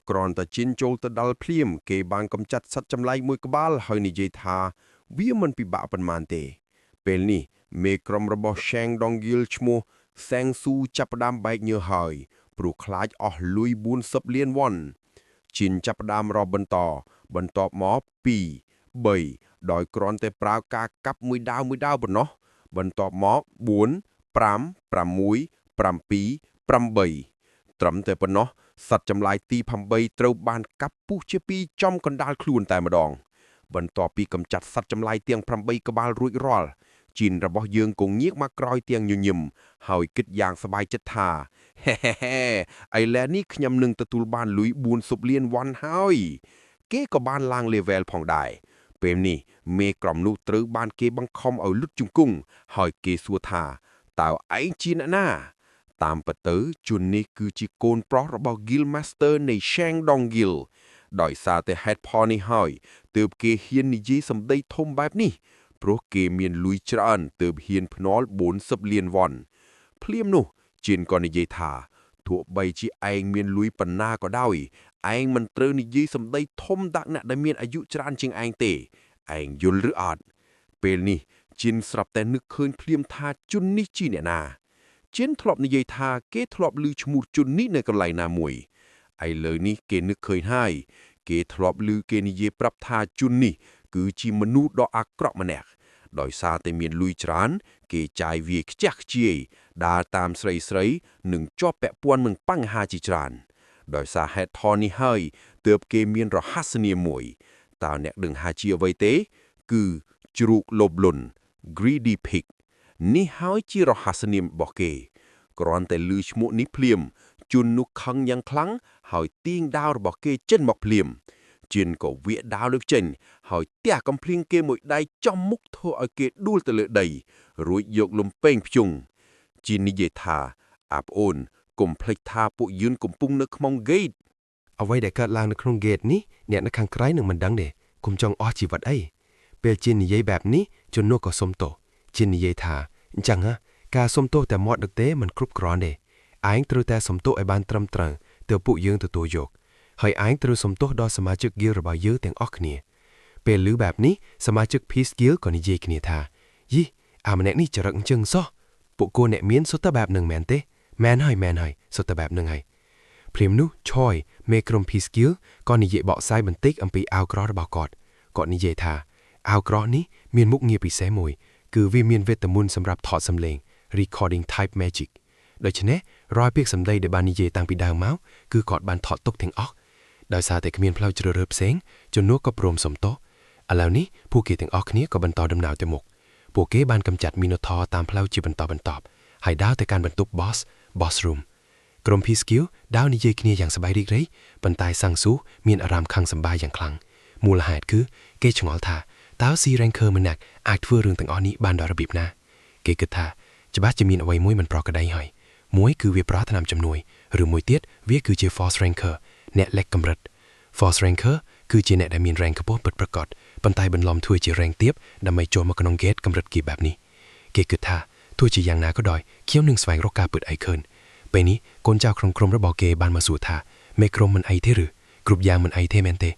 គ្រាន់តែជីនចូលទៅដល់ភ្លាមគេបានកម្ចាត់សត្វចម្លែកមួយក្បាលហើយនិយាយថាវាមិនពិបាកប៉ុន្មានទេ ពេលនេះមេក្រុមរបស់ Shang Dongil ឈ្មោះសាំងស៊ូចាប់ផ្ដើមបែកញើសហើយព្រោះខ្លាចអស់លុយ40លានវ៉ុនជីនចាប់ផ្ដើមរាប់បន្ត បន្ទាប់មក2 3ដោយគ្រាន់តែប្រើការកាប់មួយដាវមួយដាវប៉ុណ្ណោះ បន្ទាប់មក4 5 6 7 8ត្រឹមតែប៉ុណ្ណោះសត្វចម្លាយទី8ត្រូវបានកាប់ពុះជាពីរចំកណ្ដាលខ្លួនតែម្ដង បន្ទាប់ពីកម្ចាត់សត្វចម្លាយទាំង8ក្បាលរួចរាល់ជីនរបស់យើងគងងាកមកក្រោយទាំងញញឹមហើយគិតយ៉ាងសប្បាយចិត្តថាហេហេហេឥឡូវនេះខ្ញុំនឹងទទួលបានលុយ40លានវ៉ាន់ហើយ គេក៏បានឡើង level ផងដែរពេលនេះមេក្រុមនោះត្រូវបានគេបង្ខំឲ្យលុតជង្គង់ហើយគេសួរថាតើឯងជាអ្នកណា តាមពិតទៅជននេះគឺជាកូនប្រុសរបស់ Guild Master នៃ Shangdong Guild ដោយសារតែហេតុផលនេះហើយទើបគេហ៊ាននិយាយសម្ដីធំបែបនេះព្រោះគេមានលុយច្រើនទើបហ៊ានភ្នាល់40លានវ៉ុនភ្លាមនោះជៀនក៏និយាយថាទោះបីជាឯងមានលុយប៉ុណ្ណាក៏ដោយឯងមិនត្រូវនិយាយសម្ដីធំដាក់អ្នកដែលមានអាយុច្រើនជាងឯងទេឯងយល់ឬអត់ពេលនេះជៀនស្រាប់តែនឹកឃើញភ្លាមថាជននេះជាអ្នកណា ជៀនធ្លាប់និយាយថាគេធ្លាប់ឮឈ្មោះជននេះនៅកន្លែងណាមួយឥឡូវនេះគេនឹកឃើញហើយគេធ្លាប់ឮគេនិយាយប្រាប់ថាជននេះគឺជាមនុស្សដ៏អាក្រក់ម្នាក់ដោយសារតែមានលុយច្រើន គេចាយវាខ្ជះខ្ជាយដើរតាមស្រីស្រីនិងជាប់ពាក់ព័ន្ធនឹងបញ្ហាជាច្រើនដោយសារហេតុផលនេះហើយទើបគេមានរហស្សនាមមួយតើអ្នកដឹងថាជាអ្វីទេ គឺជ្រូកលោភលន់ Greedy Pig នេះហើយជារហស្សនាមរបស់គេ គ្រាន់តែឮឈ្មោះនេះភ្លាមជននោះខឹងយ៉ាងខ្លាំងហើយទាញដាវរបស់គេចេញមកភ្លាមជៀនក៏វាកដាវលើកចេញហើយទះកំភ្លៀងគេមួយដៃចំមុខធ្វើឲ្យគេដួលទៅលើដី រួចយកលំពេងភ្ជង់ជៀននិយាយថាអាប្អូនកុំភ្លេចថាពួកយើងកំពុងនៅក្នុង gate អ្វីដែលកើតឡើងនៅក្នុង gate នេះអ្នកនៅខាងក្រៅនឹងមិនដឹងទេគុំចង់អស់ជីវិតអីពេលជានិយាយបែបនេះជននោះក៏សុំទោសជានិយាយថាអញ្ចឹងហ៎ការសុំទោសតែមាត់ដឹកទេមិនគ្រប់គ្រាន់ទេឯងត្រូវតែសុំទោសឲ្យបានត្រឹមត្រូវទើបពួកយើងទទួលយកហើយឯងត្រូវសុំទោសដល់សមាជិក guild របស់យើងទាំងអស់គ្នាពេលឮបែបនេះសមាជិក Peace Guild ក៏និយាយគ្នាថាយីអាម្នាក់នេះចរិតអញ្ចឹងសោះពួកគោអ្នកមានសុទ្ធតែបែបនឹងមែនទេមែនហើយមែនហើយសុទ្ធតែបែបនឹងហើយ ភ្លាមនោះឆយមេក្រុម Peace Guild ក៏និយាយបកស្រាយបន្តិចអំពីអាវក្រោះរបស់គាត់គាត់និយាយថាអាវក្រោះនេះមានមុខងារពិសេសមួយ គឺវាមានវេទមន្តសម្រាប់ថតសំឡេង recording type magic ដូច្នេះរាល់ពាក្យសម្ដីដែលបាននិយាយតាំងពីដើមមកគឺគាត់បានថតទុកទាំងអស់ដោយសារតែគ្មានផ្លូវជ្រើសរើសផ្សេងជំនួសក៏ព្រមសុំទោសឥឡូវនេះពួកគេទាំងអស់គ្នាក៏បន្តដំណើរទៅមុខពួកគេបានកម្ចាត់ Minotaur តាមផ្លូវជាបន្តបន្ទាប់ហើយដើរទៅកាន់បន្ទប់ boss boss room ក្រុម Peace Guild ដើរនិយាយគ្នាយ៉ាងសប្បាយរីករាយប៉ុន្តែសាំងស៊ូមានអារម្មណ៍ខឹងសម្បារយ៉ាងខ្លាំងមូលហេតុគឺគេឆ្ងល់ថាតើ C ranker ម្នាក់អាចធ្វើរឿងទាំងអស់នេះបានដោយរបៀបណា គេគិតថាច្បាស់ជាមានអ្វីមួយមិនប្រក្រតីហើយមួយគឺវាប្រាថ្នាជំនួយឬមួយទៀតវាគឺជា false ranker អ្នកលេចកម្រិត false ranker គឺជាអ្នកដែលមាន rank ខ្ពស់ពិតប្រាកដប៉ុន្តែបន្លំធ្វើជា rank ទាបដើម្បីចូលមកក្នុង gate កម្រិតគេបែបនេះគេគិតថាទោះជាយ៉ាងណាក៏ដោយខ្ញុំនឹងស្វែងរកការពិតឲ្យឃើញពេលនេះកូនចៅក្នុងក្រុមរបស់គេបានមកសួរថាមេក្រុមមិនអីទេឬគ្រប់យ៉ាងមិនអីទេមែនទេ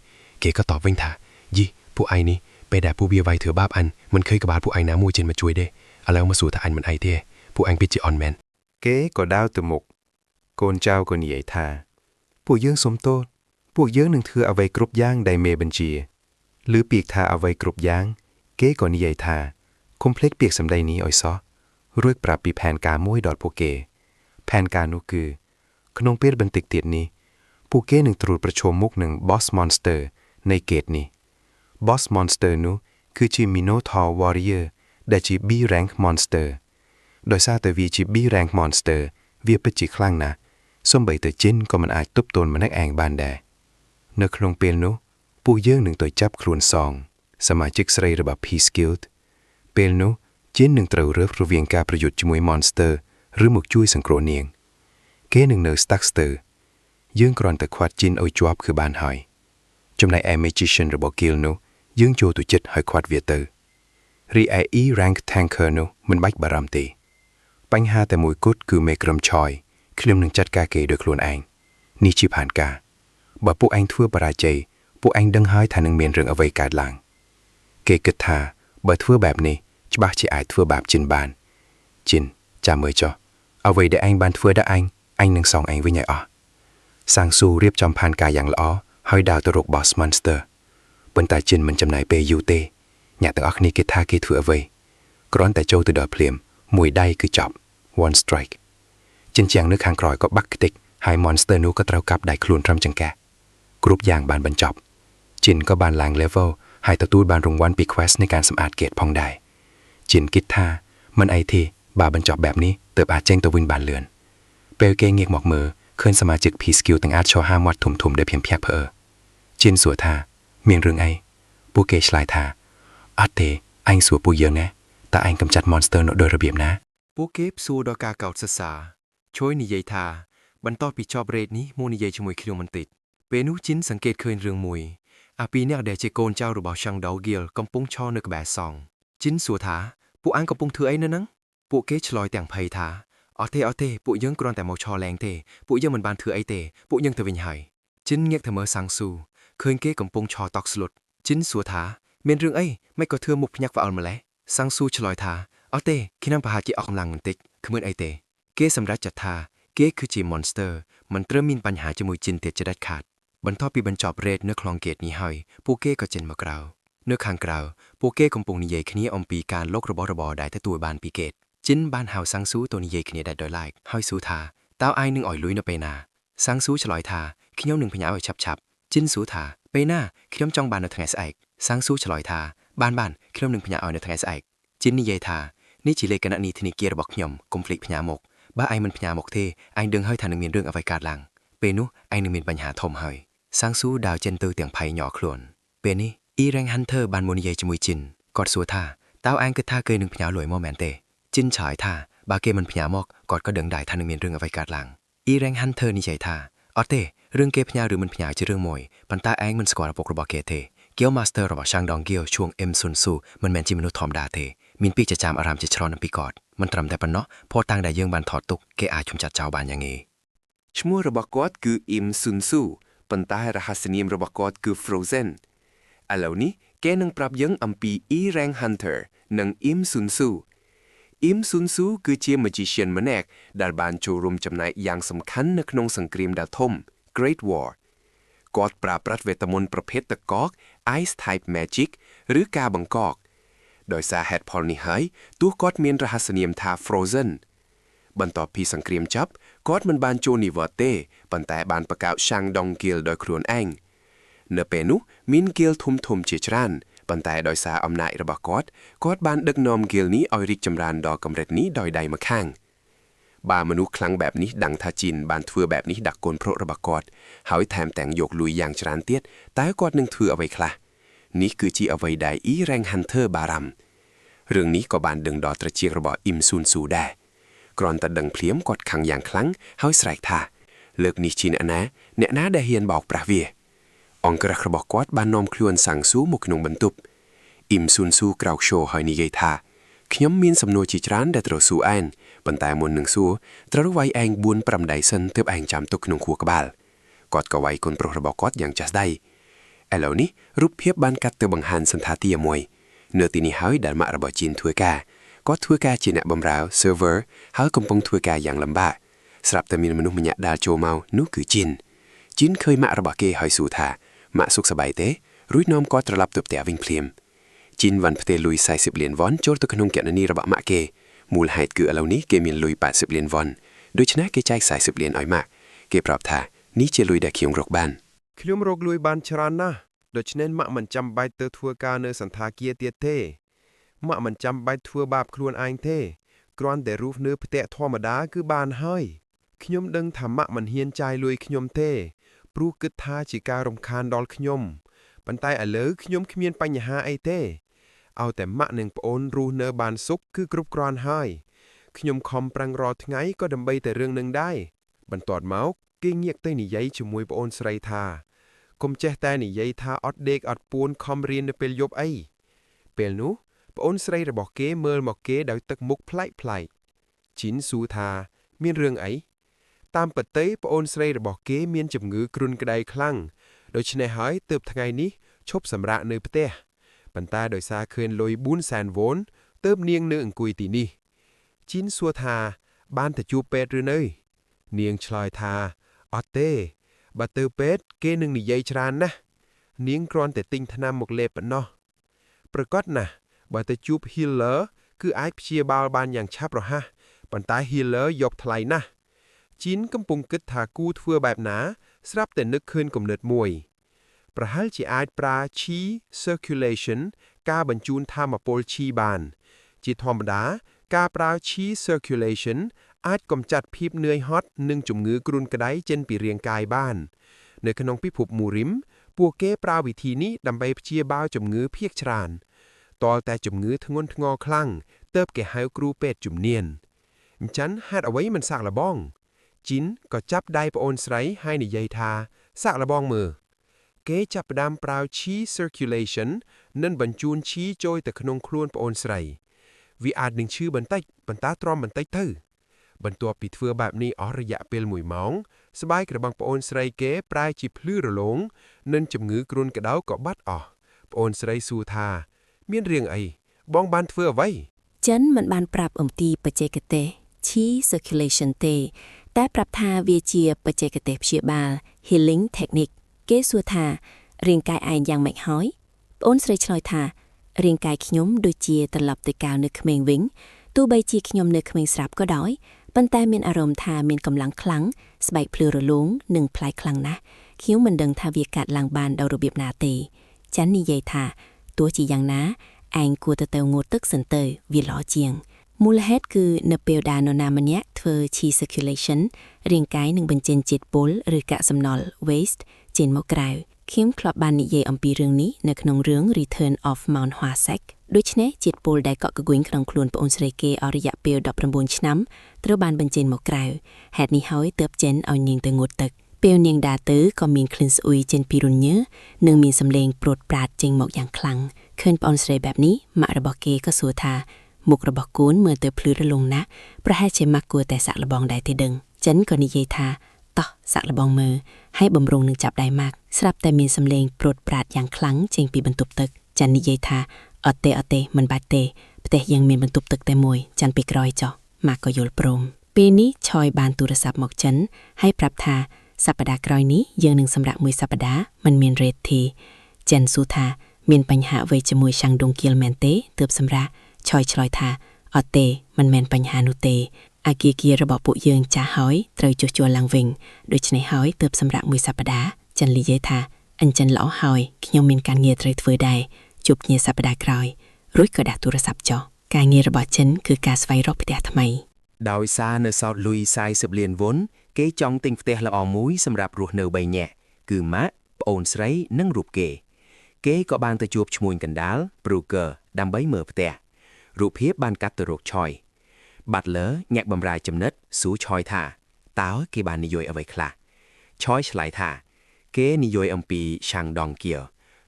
គេក៏តបវិញថាយីពួកឯងនេះពេលដែលពួកវាវាយធ្វើបាបអញមិនឃើញក្បាលពួកឯងណាមួយចេញមកជួយទេឥឡូវមកសួរថាអញមិនអីទេពួកឯងពិតជាអន់មែន គេក៏ដើរទៅមុខកូនចៅក៏និយាយថា ពួកយើងសុំទោសពួកយើងនឹងធ្វើអ្វីគ្រប់យ៉ាងដែលមេបញ្ជាឬពាក្យថាអ្វីគ្រប់យ៉ាង គេក៏និយាយថាកុំភ្លេចពាក្យសម្ដីនេះឲ្យសោះរួចប្រាប់ពីផែនការមួយដល់ពួកគេ ផែនការនោះគឺ ក្នុងពេលបន្តិចទៀតនេះ ពួកគេនឹងត្រួតប្រឈមមុខនឹង Boss Monster នៃ gate នេះ Boss Monster នោះគឺជា Minotaur Warrior ដែលជា B rank monster ដោយសារតែវាជា B rank monster វាពិតជាខ្លាំងណាស់សូម្បីតែជិនក៏មិនអាចទប់ទល់ម្នាក់ឯងបានដែរនៅក្នុងពេលនោះពួកយើងនឹងទៅចាប់ខ្លួនសងសមាជិកស្រីរបស់ Peace Guild ពេលនោះជិននឹងត្រូវរើសរវាងការប្រយុទ្ធជាមួយ monster ឬមកជួយសង្គ្រោះនាង គេនឹងនៅ stuck ស្ទើយើងគ្រាន់តែឃាត់ជិនឲ្យជាប់គឺបានហើយចំណែកឯ magician របស់ Guild នោះយើងចូលទៅចិត្តហើយឃាត់វាទៅរីឯ E rank tanker នោះមិនបាច់បារម្ភទេ បញ្ហាតែមួយគត់គឺមេក្រុមឆយខ្ញុំនឹងចាត់ការគេដោយខ្លួនឯងនេះជាផែនការ បើពួកឯងធ្វើបរាជ័យពួកឯងដឹងហើយថានឹងមានរឿងអ្វីកើតឡើងគេគិតថាបើធ្វើបែបនេះច្បាស់ជាអាចធ្វើបាបជីនបានជីនចាំមើលចុះអ្វីដែលឯងបានធ្វើដល់ឯងឯងនឹងសងឯងវិញឲ្យអស់សាងស៊ូរៀបចំផែនការយ៉ាងល្អហើយដើរទៅរក Boss Monster ប៉ុន្តែជីនមិនចំណាយពេលយូរទេអ្នកទាំងអស់គ្នាគេថាគេធ្វើអ្វីគ្រាន់តែចូលទៅដល់ភ្លាមមួយដៃគឺចប់ one strike ជញ្ជាំងនៅខាងក្រោយក៏បាក់ខ្ទេចហើយ monster នោះក៏ត្រូវកាប់ដៃខ្លួនត្រឹមចង្កេះគ្រប់យ៉ាងបានបញ្ចប់ជីនក៏បានឡើង level ហើយទទួលបានរង្វាន់ពី quest នៃការសម្អាត gate ផងដែរជីនគិតថាមិនអីទេបើបញ្ចប់បែបនេះទើបអាចចេញទៅវិញបានលឿនពេលគេងាកមកមើលឃើញសមាជិក Peace Guild ទាំងអាចឈរហាមាត់ធំធំដែលភៀមភ្ញាក់ផ្អើលជីនសួរថាមានរឿងអីពួកគេឆ្លើយថាអត់ទេអញសួរពួកយើងណាតើឯងកម្ចាត់ monster នោះដោយរបៀបណា ពួកគេសួរដល់ការកោតសរសើរជួយនិយាយថាបន្ទាប់ពីចប់ raid នេះមកនិយាយជាមួយខ្ញុំបន្តិចពេលនោះជីនសង្កេតឃើញរឿងមួយអាពីរនាក់ដែលជាកូនចៅរបស់ Shangdao Guild កំពុងឈរនៅក្បែរសង់ជីនសួរថាពួកអាងកំពុងធ្វើអីនៅហ្នឹងពួកគេឆ្លើយទាំងភ័យថាអត់ទេអត់ទេពួកយើងគ្រាន់តែមកឈរលែងទេពួកយើងមិនបានធ្វើអីទេពួកយើងទៅវិញហើយជីនងាកទៅមើលសាំងស៊ូឃើញគេកំពុងឈរតក់ស្លុតជីនសួរថាមានរឿងអីមិនក៏ធ្វើមុខភ្ញាក់ផ្អើលម្ល៉េះសាំងស៊ូឆ្លើយថាអត់ទេខ្ញុំប្រហែលជាអស់កម្លាំងបន្តិចគ្មានអីទេ គេសម្រេចចិត្តថាគេគឺជា monster មិនត្រូវមានបញ្ហាជាមួយជីនទៀតជាដាច់ខាតបន្ទាប់ពីបញ្ចប់ raid នៅក្នុង gate នេះហើយពួកគេក៏ចេញមកក្រៅនៅខាងក្រៅពួកគេកំពុងនិយាយគ្នាអំពីការលុករបស់របរដែលទទួលបានពី gate ជីនបានហៅសាំងស៊ូទៅនិយាយគ្នាដាច់ដោយឡែកហើយសួរថាតើឯងនឹងឲ្យលុយនៅពេលណាសាំងស៊ូឆ្លើយថាខ្ញុំនឹងផ្ញើឲ្យឆាប់ឆាប់ជីនសួរថាពេលណាខ្ញុំចង់បាននៅថ្ងៃស្អែកសាំងស៊ូឆ្លើយថាបានបានខ្ញុំនឹងផ្ញើឲ្យនៅថ្ងៃស្អែកជីននិយាយថានេះជាលេខគណនីធនាគាររបស់ខ្ញុំកុំភ្លេចផ្ញើមក បើឯងមិនផ្ញើមកទេឯងដឹងហើយថានឹងមានរឿងអ្វីកើតឡើងពេលនោះឯងនឹងមានបញ្ហាធំហើយសាងស៊ូដើរចេញទៅទាំងភ័យញ័រខ្លួនពេលនេះ E Rank Hunter បានមកនិយាយជាមួយជីនគាត់សួរថាតើឯងគិតថាគេនឹងផ្ញើលុយមកមែនទេជីនឆ្លើយថាបើគេមិនផ្ញើមកគាត់ក៏ដឹងដែរថានឹងមានរឿងអ្វីកើតឡើង E Rank Hunter និយាយថាអត់ទេរឿងគេផ្ញើឬមិនផ្ញើជារឿងមួយប៉ុន្តែឯងមិនស្គាល់ឪពុករបស់គេទេ Guild Master របស់ Shangdong Guild ឈ្មោះ M Sun Su មិនមែនជាមនុស្សធម្មតាទេមានពាក្យចចាមអារ៉ាមជាច្រើនអំពីគាត់មិនត្រឹមតែប៉ុណ្ណោះភស្តុតាងដែលយើងបានថតទុកគេអាចជំចាត់ចោលបានយ៉ាងងាយ ឈ្មោះរបស់គាត់គឺអ៊ីមស៊ុនស៊ូប៉ុន្តែរហស្សនាមរបស់គាត់គឺ Frozen ឥឡូវនេះគេនឹងប្រាប់យើងអំពី E Rank Hunter និងអ៊ីមស៊ុនស៊ូអ៊ីមស៊ុនស៊ូគឺជា magician ម្នាក់ដែលបានចូលរួមចំណែកយ៉ាងសំខាន់នៅក្នុងសង្គ្រាមដ៏ធំ Great War គាត់ប្រើប្រាស់វេទមន្តប្រភេទទឹកកក Ice Type Magic ឬការបង្កកដោយសារហេតុផលនេះហើយទោះគាត់មានរហស្សនាមថា Frozen បន្ទាប់ពីសង្គ្រាមចប់គាត់មិនបានចូលនិវត្តន៍ទេប៉ុន្តែបានបង្កើត Shangdong Guild ដោយខ្លួនឯងនៅពេលនោះមាន Guild ធំធំជាច្រើនប៉ុន្តែដោយសារអំណាចរបស់គាត់គាត់បានដឹកនាំ Guild នេះឲ្យរីកចម្រើនដល់កម្រិតនេះដោយដៃម្ខាងបើមនុស្សខ្លាំងបែបនេះដឹងថាជីនបានធ្វើបែបនេះដាក់កូនប្រុសរបស់គាត់ហើយថែមទាំងយកលុយយ៉ាងច្រើនទៀតតើគាត់នឹងធ្វើអ្វីខ្លះនេះគឺជាអ្វីដែល E Rank Hunter បារម្ភរឿងនេះក៏បានដឹងដល់ត្រចៀករបស់អ៊ីមស៊ូនស៊ូដែរគ្រាន់តែដឹងភ្លាមគាត់ខឹងយ៉ាងខ្លាំងហើយស្រែកថា លើកនេះជាអ្នកណាអ្នកណាដែលហ៊ានបោកប្រាស់វាអង្គរក្សរបស់គាត់បាននាំខ្លួនសាំងស៊ូមកក្នុងបន្ទប់អ៊ីមស៊ុនស៊ូក្រោកឈរហើយនិយាយថាខ្ញុំមានសំណួរជាច្រើនដែលត្រូវសួរឯងប៉ុន្តែមុននឹងសួរត្រូវវាយឯង4 5ដៃសិនទើបឯងចាំទុកក្នុងខួរក្បាលគាត់ក៏វាយកូនប្រុសរបស់គាត់យ៉ាងចាស់ដៃឥឡូវនេះរូបភាពបានកាត់ទៅបង្ហាញសន្តាគារមួយនៅទីនេះហើយដែលម៉ាក់របស់ជីនធ្វើការគាត់ធ្វើការជាអ្នកបម្រើ server ហើយកំពុងធ្វើការយ៉ាងលំបាកស្រាប់តែមានមនុស្សម្នាក់ដើរចូលមកនោះគឺជីនជីនឃើញម៉ាក់របស់គេហើយសួរថាម៉ាក់សុខសប្បាយទេរួចនាំគាត់ត្រឡប់ទៅផ្ទះវិញភ្លាមជីនបានផ្ទេរលុយ40លានវ៉ុនចូលទៅក្នុងគណនីរបស់ម៉ាក់គេមូលហេតុគឺឥឡូវនេះគេមានលុយ80លានវ៉ុនដូច្នេះគេចែក40លានឲ្យម៉ាក់គេប្រាប់ថានេះជាលុយដែលខ្ញុំរកបាន ខ្ញុំរកលុយបានច្រើនណាស់ដូច្នេះម៉ាក់មិនចាំបាច់ទៅធ្វើការនៅសន្តាគារទៀតទេម៉ាក់មិនចាំបាច់ធ្វើបាបខ្លួនឯងទេគ្រាន់តែរស់នៅផ្ទះធម្មតាគឺបានហើយខ្ញុំដឹងថាម៉ាក់មិនហ៊ានចាយលុយខ្ញុំទេព្រោះគិតថាជាការរំខានដល់ខ្ញុំប៉ុន្តែឥឡូវខ្ញុំគ្មានបញ្ហាអីទេឲ្យតែម៉ាក់និងប្អូនរស់នៅបានសុខគឺគ្រប់គ្រាន់ហើយខ្ញុំខំប្រឹងរាល់ថ្ងៃក៏ដើម្បីតែរឿងនឹងដែរបន្ទាប់មកគេងាកទៅនិយាយជាមួយប្អូនស្រីថា កុំចេះតែនិយាយថាអត់ដេកអត់ពួនខំរៀននៅពេលយប់អីពេលនោះប្អូនស្រីរបស់គេមើលមកគេដោយទឹកមុខប្លែកប្លែកជីនសួរថាមានរឿងអី តាមពិតទៅប្អូនស្រីរបស់គេមានជំងឺគ្រុនក្តៅខ្លាំងដូច្នេះហើយទើបថ្ងៃនេះឈប់សម្រាកនៅផ្ទះប៉ុន្តែដោយសារឃើញលុយ4សែនវ៉ុនទើបនាងនៅអង្គុយទីនេះជីនសួរថាបានទៅជួបពេទ្យឬនៅ នាងឆ្លើយថាអត់ទេបើទៅពេទ្យគេនឹងនិយាយច្រើនណាស់នាងគ្រាន់តែទិញថ្នាំមកលេបប៉ុណ្ណោះប្រកាសណាស់បើទៅជួប healer គឺអាចព្យាបាលបានយ៉ាងឆាប់រហ័សប៉ុន្តែ healer យកថ្លៃណាស់ជីនកំពុងគិតថាគួរធ្វើបែបណា ស្រាប់តែនឹកឃើញគំនិតមួយ ប្រហែលជាអាចប្រើ chi circulation ការបញ្ជូនថាមពល chi បាន ជាធម្មតា ការប្រើ chi circulation អាចកម្ចាត់ភាពនឿយហត់និងជំងឺគ្រុនក្តៅចេញពីរាងកាយបាន នៅក្នុងពិភពមូរីមពួកគេប្រើវិធីនេះដើម្បីព្យាបាលជំងឺភាគច្រើនទាល់តែជំងឺធ្ងន់ធ្ងរខ្លាំងទើបគេហៅគ្រូពេទ្យជំនាញអញ្ចឹងហេតុអ្វីមិនសាកល្បងជីនក៏ចាប់ដៃប្អូនស្រីហើយនិយាយថាសាកល្បងមើលគេចាប់ផ្ដើមប្រើ chi circulation និងបញ្ជូន chi ចូលទៅក្នុងខ្លួនប្អូនស្រី វាអាចនឹងឈឺបន្តិចប៉ុន្តែទ្រាំបន្តិចទៅ បន្ទាប់ពីធ្វើបែបនេះអស់រយៈពេល1ម៉ោងស្បែករបស់ប្អូនស្រីគេប្រែជាភ្លឺរលោងនិងជំងឺគ្រុនក្តៅក៏បាត់អស់ប្អូនស្រីសួរថា មានរឿងអីបងបានធ្វើអ្វី ចិនមិនបានប្រាប់អំពីបច្ចេកទេស Chi circulation ទេ តែប្រាប់ថាវាជាបច្ចេកទេសព្យាបាល healing technique គេសួរថារាងកាយឯងយ៉ាងម៉េចហើយប្អូនស្រីឆ្លើយថារាងកាយខ្ញុំដូចជាត្រឡប់ទៅកាលនៅក្មេងវិញទោះបីជាខ្ញុំនៅក្មេងស្រាប់ក៏ដោយប៉ុន្តែមានអារម្មណ៍ថាមានកម្លាំងខ្លាំងស្បែកភ្លឺរលោងនិងប្លែកខ្លាំងណាស់ខ្ញុំមិនដឹងថាវាកាត់ឡើងបានដោយរបៀបណាទេចាន់និយាយថាទោះជាយ៉ាងណាឯងគួរទៅងូតទឹកសិនទៅវាល្អជាងមូលហេតុគឺនៅពេលដែលនរណាម្នាក់ធ្វើ chi circulation រាងកាយនឹងបញ្ចេញជាតិពុលឬកាកសំណល់ waste ចេញមកក្រៅខ្ញុំធ្លាប់បាននិយាយអំពីរឿងនេះនៅក្នុងរឿង Return of Mount Hwasek ដូច្នេះជាតិពុលដែលកក់ក្ដុញក្នុងខ្លួនប្អូនស្រីគេអស់រយៈពេល19ឆ្នាំត្រូវបានបញ្ចេញមកក្រៅហេតុនេះហើយទើបចេញឲ្យនាងទៅងូតទឹកពេលនាងដើរទៅក៏មានក្លិនស្អុយចេញពីរន្ធញើសនិងមានសម្លេងព្រួតប្រាតចេញមកយ៉ាងខ្លាំងឃើញប្អូនស្រីបែបនេះម៉ាក់របស់គេក៏សួរថាមុខរបស់កូនមើលទៅភ្លឺរលោងណាស់ប្រហែលជាម៉ាក់គួរតែសាក់លបងដែរទេដឹងចិនក៏និយាយថាតោះសាក់លបងមើលហើយបំរុងនឹងចាប់ដៃម៉ាក់ស្រាប់តែមានសម្លេងព្រួតប្រាតយ៉ាងខ្លាំងចេញពីបន្ទប់ទឹកចាន់និយាយថាអត់ទេអត់ទេមិនបាច់ទេផ្ទះយើងមានបន្ទប់ទឹកតែមួយចាន់ពីក្រោយចុះម៉ាក់ក៏យល់ព្រមពេលនេះឆយបានទូរស័ព្ទមកចិនហើយប្រាប់ថាសប្តាហ៍ក្រោយនេះយើងនឹងសម្រាកមួយសប្តាហ៍មិនមាន raid ទេចិនសួរថាមានបញ្ហាអ្វីជាមួយឆាំងដុងគៀលមែនទេទើបសម្រាកឆយឆ្លើយថាអត់ទេមិនមែនបញ្ហានោះទេអាគារគារបស់ពួកយើងចាស់ហើយត្រូវជួសជុលឡើងវិញដូច្នេះហើយទើបសម្រាកមួយសប្តាហ៍ចិននិយាយថាអញ្ចឹងល្អហើយខ្ញុំមានការងារត្រូវធ្វើដែរជួបគ្នាសប្តាហ៍ក្រោយរួចក៏ដាក់ទូរស័ព្ទចុះការងាររបស់ចិនគឺការស្វែងរកផ្ទះថ្មី ដោយសារនៅសល់លុយ40លានវុនគេចង់ទិញផ្ទះល្អមួយសម្រាប់រស់នៅ3នាក់គឺម៉ាក់ប្អូនស្រីនិងរូបគេ គេក៏បានទៅជួបឈ្មួញកណ្ដាល broker ដើម្បីមើលផ្ទះរូបភាពបានកាត់ទៅរកឆយ Butler ញាក់បំរាយចំណិតសួរឆយថាតើគេបាននិយាយអ្វីខ្លះឆយឆ្លើយថា គេនិយាយអំពីឆាងដងគៀ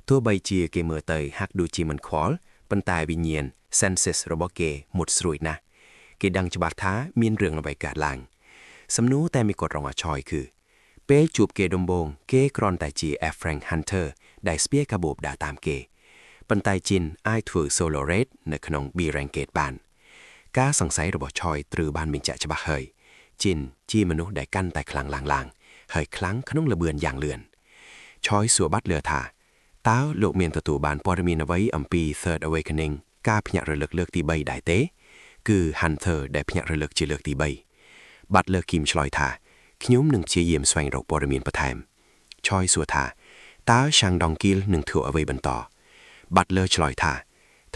ទោះបីជាគេមើលទៅហាក់ដូចជាមិនខ្វល់ប៉ុន្តែវិញ្ញាណ senses របស់គេមុតស្រួយណាស់គេដឹងច្បាស់ថាមានរឿងអ្វីកើតឡើងសំណួរតែมีគាត់រងឲ្យឆយគឺ ពេលជួបគេដំបូងគេគ្រាន់តែជា F rank Hunter ដែលស្ពាយកាបូបដើរតាមគេប៉ុន្តែជីនអាចធ្វើ solo raid នៅក្នុង B rank gate បាន ការសង្ស័យរបស់ឆយត្រូវបានបញ្ជាក់ច្បាស់ហើយជីនជាមនុស្សដែលកាន់តែខ្លាំងឡើងឡើងហើយខ្លាំងក្នុងល្បឿនយ៉ាងលឿនឆយសួរបាត់លឺថាតើលោកមានទទួលបានព័ត៌មានអ្វីអំពី Third Awakening ការភ្ញាក់រលឹកលើកទី3ដែរទេ គឺ Hunter ដែលភ្ញាក់រលឹកជាលើកទី3បាត់លើគីមឆ្លើយថាខ្ញុំនឹងព្យាយាមស្វែងរកព័ត៌មានបន្ថែមឆយសួរថាតើឆាងដងគីលនឹងធ្វើអ្វីបន្តបាត់លើឆ្លើយថា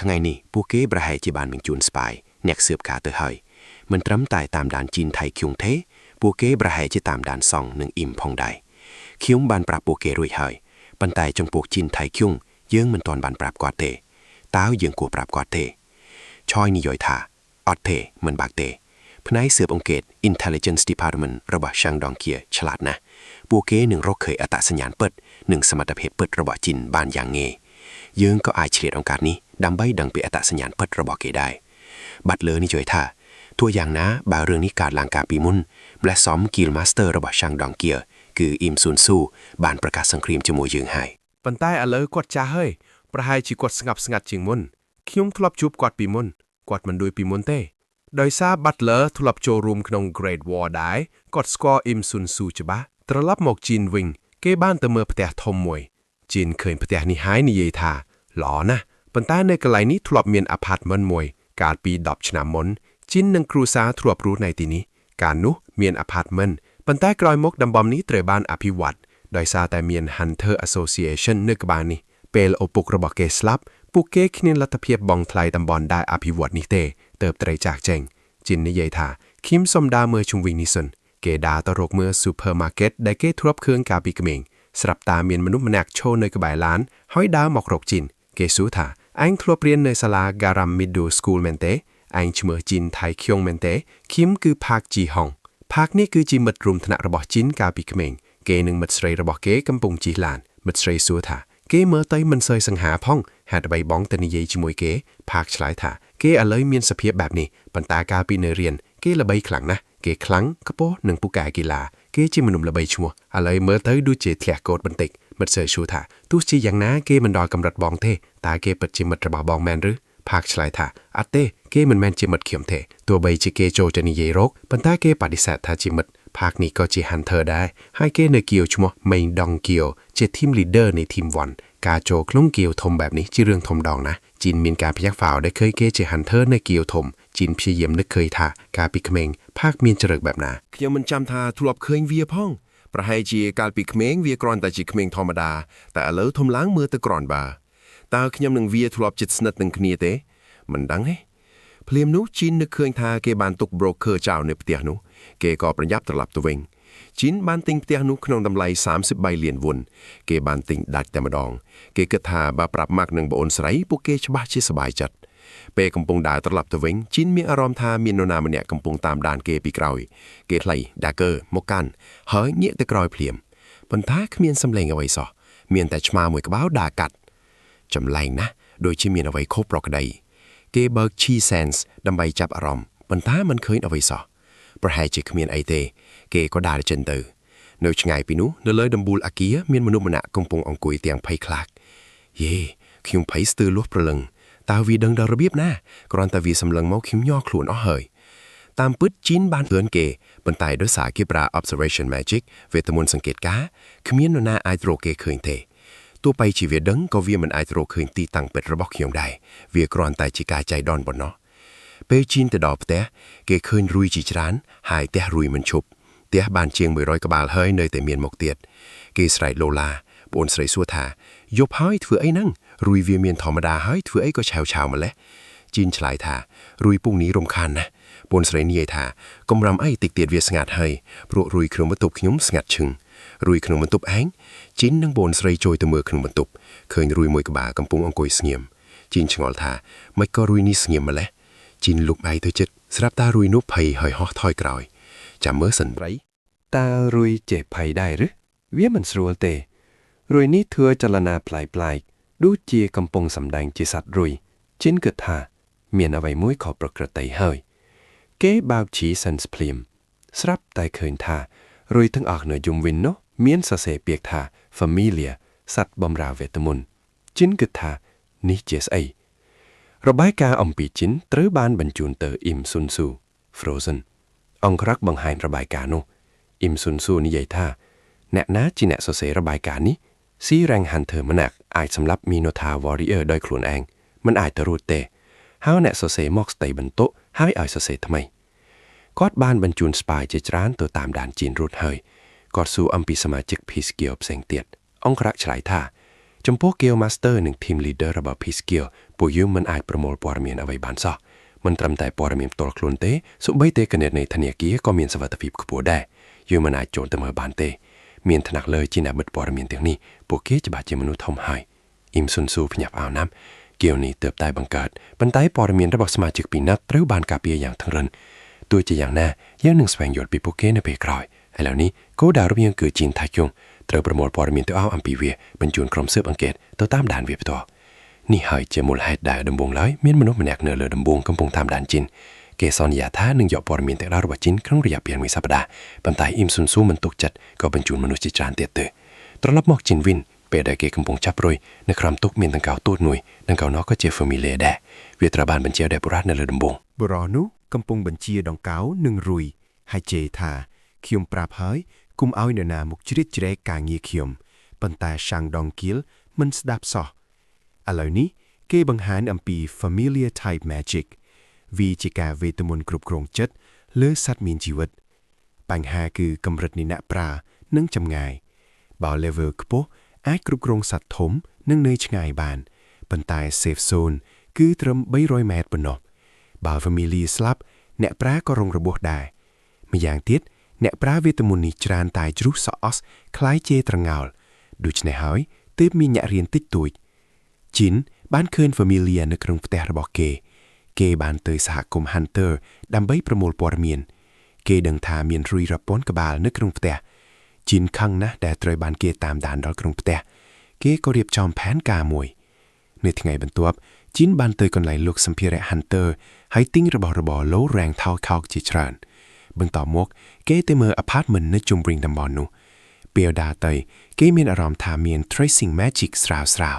ថ្ងៃនេះពួកគេប្រហែលជាបានបញ្ជូន spy អ្នកស៊ើបការទៅហើយមិនត្រឹមតែតាមដានជីនថៃឃ្យុងទេពួកគេប្រហែលជាតាមដានសងនិងអ៊ីមផងដែរខ្ញុំបានប្រាប់ពួកគេរួចហើយប៉ុន្តែចំពោះជីនថៃឃ្យុងយើងមិនទាន់បានប្រាប់គាត់ទេតើយើងគួរប្រាប់គាត់ទេឆយនិយាយថាអត់ទេមិនបាក់ទេផ្នែកស៊ើបអង្កេត Intelligence Department របស់ឆាងដងគៀឆ្លាតណាស់ពួកគេនឹងរកឃើញអត្តសញ្ញាណពិតនិងសមត្ថភាពពិតរបស់ជីនបានយ៉ាងងាយយើងក៏អាចឆ្លៀតឱកាសនេះដើម្បីដឹងពីអត្តសញ្ញាណពិតរបស់គេដែរបាត់លើនេះជួយថា ទោះយ៉ាងណាបើរឿងនេះកើតឡើងកាលពីមុនម្លេះសម Guild Master របស់ Shang Dong Gil គឺអ៊ីមស៊ុនស៊ូបានប្រកាសសង្គ្រាមជាមួយយើងហើយ ប៉ុន្តែឥឡូវគាត់ចាស់ហើយប្រហែលជាគាត់ស្ងប់ស្ងាត់ជាងមុនខ្ញុំធ្លាប់ជួបគាត់ពីមុនគាត់មិនដូចពីមុនទេដោយសារ Butler ធ្លាប់ចូលរួមក្នុង Great War ដែរគាត់ស្គាល់អ៊ីមស៊ុនស៊ូច្បាស់ត្រឡប់មកជីនវិញគេបានទៅមើលផ្ទះធំមួយជីនឃើញផ្ទះនេះហើយនិយាយថាល្អណាស់ប៉ុន្តែនៅកន្លែងនេះធ្លាប់មាន apartment មួយកាលពី10ឆ្នាំមុនជីននិងគ្រួសារធ្លាប់រស់នៅទីនេះកាលនោះមាន apartment ប៉ុន្តែក្រោយមកតំបន់នេះត្រូវបានអភិវឌ្ឍដោយសារតែមាន Hunter Association នៅក្បែរនេះពេលឪពុករបស់គេស្លាប់ពួកគេគ្មានលទ្ធភាពបង់ថ្លៃតំបន់ដែលអភិវឌ្ឍនេះទេទើបត្រូវចាកចេញជីននិយាយថាខ្ញុំសុំដើរមើលជុំវិញនេះសិនគេដើរទៅរកមើល supermarket ដែលគេធ្លាប់ឃើញកាលពីក្មេងស្រាប់តែមានមនុស្សម្នាក់ឈរនៅក្បែរឡានហើយដើរមករកជីនគេសួរថាឯងធ្លាប់រៀននៅសាលា Garam Middle School មែនទេឯងឈ្មោះជីនថៃខៀងមែនទេខ្ញុំគឺផាកជីហុងផាកនេះគឺជាមិត្តរួមថ្នាក់របស់ជីនកាលពីក្មេងគេនិងមិត្តស្រីរបស់គេកំពុងជិះឡានមិត្តស្រីសួរថាគេមើលទៅមិនសូវសង្ហាផងហេតុអ្វីបងទៅនិយាយជាមួយគេផាកឆ្លើយថាគេឥឡូវមានសភាពបែបនេះប៉ុន្តែកាលពីនៅរៀនគេល្បីខ្លាំងណាស់គេខ្លាំងខ្ពស់និងពូកែកីឡាគេជាមនុស្សល្បីឈ្មោះឥឡូវមើលទៅដូចជាធ្លះកោតបន្តិចមិត្តស្រីសួរថាទោះជាយ៉ាងណាគេមិនដល់កម្រិតបងទេតើគេពិតជាមិត្តរបស់បងមែនឬផាកឆ្លើយថាអត់ទេគេមិនមែនជាមិត្តខ្ញុំទេទោះបីជាគេចូលទៅនិយាយរកប៉ុន្តែគេបដិសេធថាជាមិត្តផាកនេះក៏ជា Hunter ដែរហើយគេនៅគៀវឈ្មោះមេងដងគៀវជា team leader នៃ team 1ការចូលក្នុងគៀវធំបែបនេះជារឿងធំដងណាស់ជីនមានការភ្ញាក់ផ្អើលដែលឃើញគេជា Hunter នៅគៀវធំជីនព្យាយាមនឹកឃើញថាកាលពីក្មេងផាកមានចរិតបែបណា ខ្ញុំមិនចាំថាធ្លាប់ឃើញវាផងប្រហែលជាកាលពីក្មេងវាគ្រាន់តែជាក្មេងធម្មតាតែឥឡូវធំឡើងមើលទៅគ្រាន់បើតើខ្ញុំនឹងវាធ្លាប់ជិតស្និទ្ធនឹងគ្នាទេមិនដឹងទេភ្លាមនោះជីននឹកឃើញថាគេបានទុក broker ចោលនៅផ្ទះនោះគេក៏ប្រញាប់ត្រឡប់ទៅវិញជីនបានទិញផ្ទះនោះក្នុងតម្លៃ33លានវុនគេបានទិញដាច់តែម្ដងគេគិតថាបើប្រាប់ម៉ាក់និងប្អូនស្រីពួកគេច្បាស់ជាសប្បាយចិត្តពេលកំពុងដើរត្រឡប់ទៅវិញជីនមានអារម្មណ៍ថាមាននរណាម្នាក់កំពុងតាមដានគេពីក្រោយគេថ្លៃ dagger មកកាន់ហើយងាកទៅក្រោយភ្លាមប៉ុន្តែគ្មានសម្លេងអ្វីសោះមានតែឆ្មាមួយក្បាលដើរកាត់ចម្លែងណាស់ដូចជាមានអ្វីខុសប្រក្រតីគេបើក Chi Sense ដើម្បីចាប់អារម្មណ៍ប៉ុន្តែមិនឃើញអ្វីសោះប្រហែលជាគ្មានអីទេគេក៏ដើរចេញទៅនៅឆ្ងាយពីនោះនៅលើដំបូលអាគារមានមនុស្សម្នាក់កំពុងអង្គុយទាំងភ័យខ្លាចយេខ្ញុំភ័យស្ទើរលស់ព្រលឹងតើវាដឹងដល់របៀបណាគ្រាន់តែវាសម្លឹងមកខ្ញុំញ័រខ្លួនអស់ហើយតាមពិតជីនបានអឿនគេប៉ុន្តែដោយសារគេប្រើ observation magic វេទមន្តសង្កេតការណ៍គ្មាននរណាអាចរកគេឃើញទេទោះបីជាវាដឹងក៏វាមិនអាចរកឃើញទីតាំងពិតរបស់ខ្ញុំដែរវាគ្រាន់តែជាការចៃដន្យប៉ុណ្ណោះពេលជីនទៅដល់ផ្ទះគេឃើញរុយជាច្រើនហើយផ្ទះរុយមិនឈប់ផ្ទះបានជាង100ក្បាលហើយនៅតែមានមកទៀតគេស្រែកឡូឡាប្អូនស្រីសួរថាយប់ហើយធ្វើអីហ្នឹងរុយវាមានធម្មតាហើយធ្វើអីក៏ឆាវឆាវម្លេះជីនឆ្លើយថារុយពុងនេះរំខានណាស់ប្អូនស្រីនិយាយថាកុំរំអីតិចទៀតវាស្ងាត់ហើយព្រោះរុយក្នុងបន្ទប់ខ្ញុំស្ងាត់ឈឹងរុយក្នុងបន្ទប់ឯងជីននិងប្អូនស្រីជួយទៅមើលក្នុងបន្ទប់ឃើញរុយមួយក្បាលកំពុងអង្គុយស្ងៀមជីនឆ្ងល់ថាមិនក៏រុយនេះស្ងៀមម្លេះជីនលុកដៃទៅចិត្តស្រាប់តារុយនោះភ័យហើយហោះថយក្រោយចាំមើលសិន ត្រី តើរុយចេះភ័យដែរឬវាមិនស្រួលទេរុយនេះធ្វើចលនាប្លែកៗដូចជាកំពុងសម្ដែងជាសត្វរុយជីនគិតថា មានអ្វីមួយខុសប្រក្រតីហើយ គេបើកជីសិនភ្លាមស្រាប់តែឃើញថារុយទាំងអស់នៅជុំវិញនោះមានសរសេរពាក្យថា Familia សត្វបំរើវេទមន្តជីនគិតថានេះជាស្អីរបាយការណ៍អំពីជីនត្រូវបានបញ្ជូនទៅអ៊ីមស៊ុនស៊ូ Frozen អង្គរក្សបង្ហាញរបាយការណ៍នោះអ៊ីមស៊ុនស៊ូនិយាយថាអ្នកណាជាអ្នកសរសេររបាយការណ៍នេះ C rank Hunter ម្នាក់អាចសម្លាប់ Minotaur Warrior ដោយខ្លួនឯងមិនអាចទៅរួចទេហើយអ្នកសរសេរមកស្ដីបន្ទោហើយឲ្យសរសេរថ្មីគាត់បានបញ្ជូន spy ជាច្រើនទៅតាមដានជីនរួចហើយគាត់សួរអំពីសមាជិក Peace Guild ផ្សេងទៀតអង្គរក្សឆ្លើយថាចំពោះ Guild Master និង Team Leader របស់ Peace Guild ពួកយើងមិនអាចប្រមូលព័ត៌មានអ្វីបានសោះមិនត្រឹមតែព័ត៌មានផ្ទាល់ខ្លួនទេសូម្បីតែគណនីធនាគារក៏មានសុវត្ថិភាពខ្ពស់ដែរយើងមិនអាចចូលទៅមើលបានទេមានថ្នាក់លើជាអ្នកបិទព័ត៌មានទាំងនេះពួកគេច្បាស់ជាមនុស្សធំហើយអ៊ីមស៊ុនស៊ូភ្ញាក់ផ្អើលណាស់គៀវនេះទើបតែបង្កើតប៉ុន្តែព័ត៌មានរបស់សមាជិកពីរនាក់ត្រូវបានការពារយ៉ាងតឹងរឹងទោះជាយ៉ាងណាយើងនឹងស្វែងយល់ពីពួកគេនៅពេលក្រោយឥឡូវនេះគោលដៅរបស់យើងគឺជីនថៃជុងត្រូវប្រមូលព័ត៌មានទៅឲ្យអំពីវាបញ្ជូនក្រុមស៊ើបអង្កេតទៅតាមដានវាផ្ទាល់នេះហើយជាមូលហេតុដែលដំបូងឡើយមានមនុស្សម្នាក់នៅលើដំបូងកំពុងតាមដានជីន គេសន្យាថានឹងយកព័ត៌មានទាំងអស់របស់ជីនក្នុងរយៈពេលមួយសប្តាហ៍ប៉ុន្តែអ៊ីមស៊ុនស៊ូមិនទុកចិត្តក៏បញ្ជូនមនុស្សជាច្រើនទៀតទៅត្រឡប់មកជីនវិញពេលដែលគេកំពុងចាប់រុយនៅក្រោមទូកមានដង្កោទូចមួយដង្កោនោះក៏ជា familiar ដែរវាត្រូវបានបញ្ជាដោយបុរសនៅលើដំបូង បុរសនោះកំពុងបញ្ជាដង្កោនិងរុយហើយជេរថាខ្ញុំប្រាប់ហើយគុំឲ្យនរណាមកជ្រៀតជ្រែកការងារខ្ញុំប៉ុន្តែសាំងដងគៀលមិនស្ដាប់សោះឥឡូវនេះគេបង្ហាញអំពី Familiar Type Magic វាជាការវេទមន្តគ្រប់គ្រងចិត្តលើសត្វមានជីវិត បញ្ហាគឺកម្រិតនៃអ្នកប្រើនិងចម្ងាយបើ level ខ្ពស់អាចគ្រប់គ្រងសត្វធំនិងនៅឆ្ងាយបានប៉ុន្តែ safe zone គឺត្រឹម300ម៉ែត្រប៉ុណ្ណោះបើ familiar ស្លាប់អ្នកប្រើក៏រងរបួសដែរម្យ៉ាងទៀតអ្នកប្រើវេទមន្តនេះច្រើនតែជ្រុះសក់អស់คล้ายជាត្រងោលដូច្នេះហើយទើបមានអ្នករៀនតិចតួចជីនបានឃើញ familiar នៅក្នុងផ្ទះរបស់គេ គេបានទៅសហគមន៍ Hunter ដើម្បីប្រមូលព័ត៌មាន គេដឹងថាមានរុយរាប់ពាន់ក្បាលនៅក្នុងផ្ទះជីនខឹងណាស់ដែលត្រូវបានគេតាមដានដល់ក្នុងផ្ទះគេក៏រៀបចំផែនការមួយ នៅថ្ងៃបន្ទាប់ជីនបានទៅកន្លែងលក់សម្ភារៈ Hunter ហើយទិញរបស់របរលោរ៉ាងថោកថោកជាច្រើន បន្ទាប់មកគេទៅមើល apartment នៅជុំវិញតំបន់នោះពេលដើរទៅគេមានអារម្មណ៍ថាមាន tracing magic ស្រាលស្រាល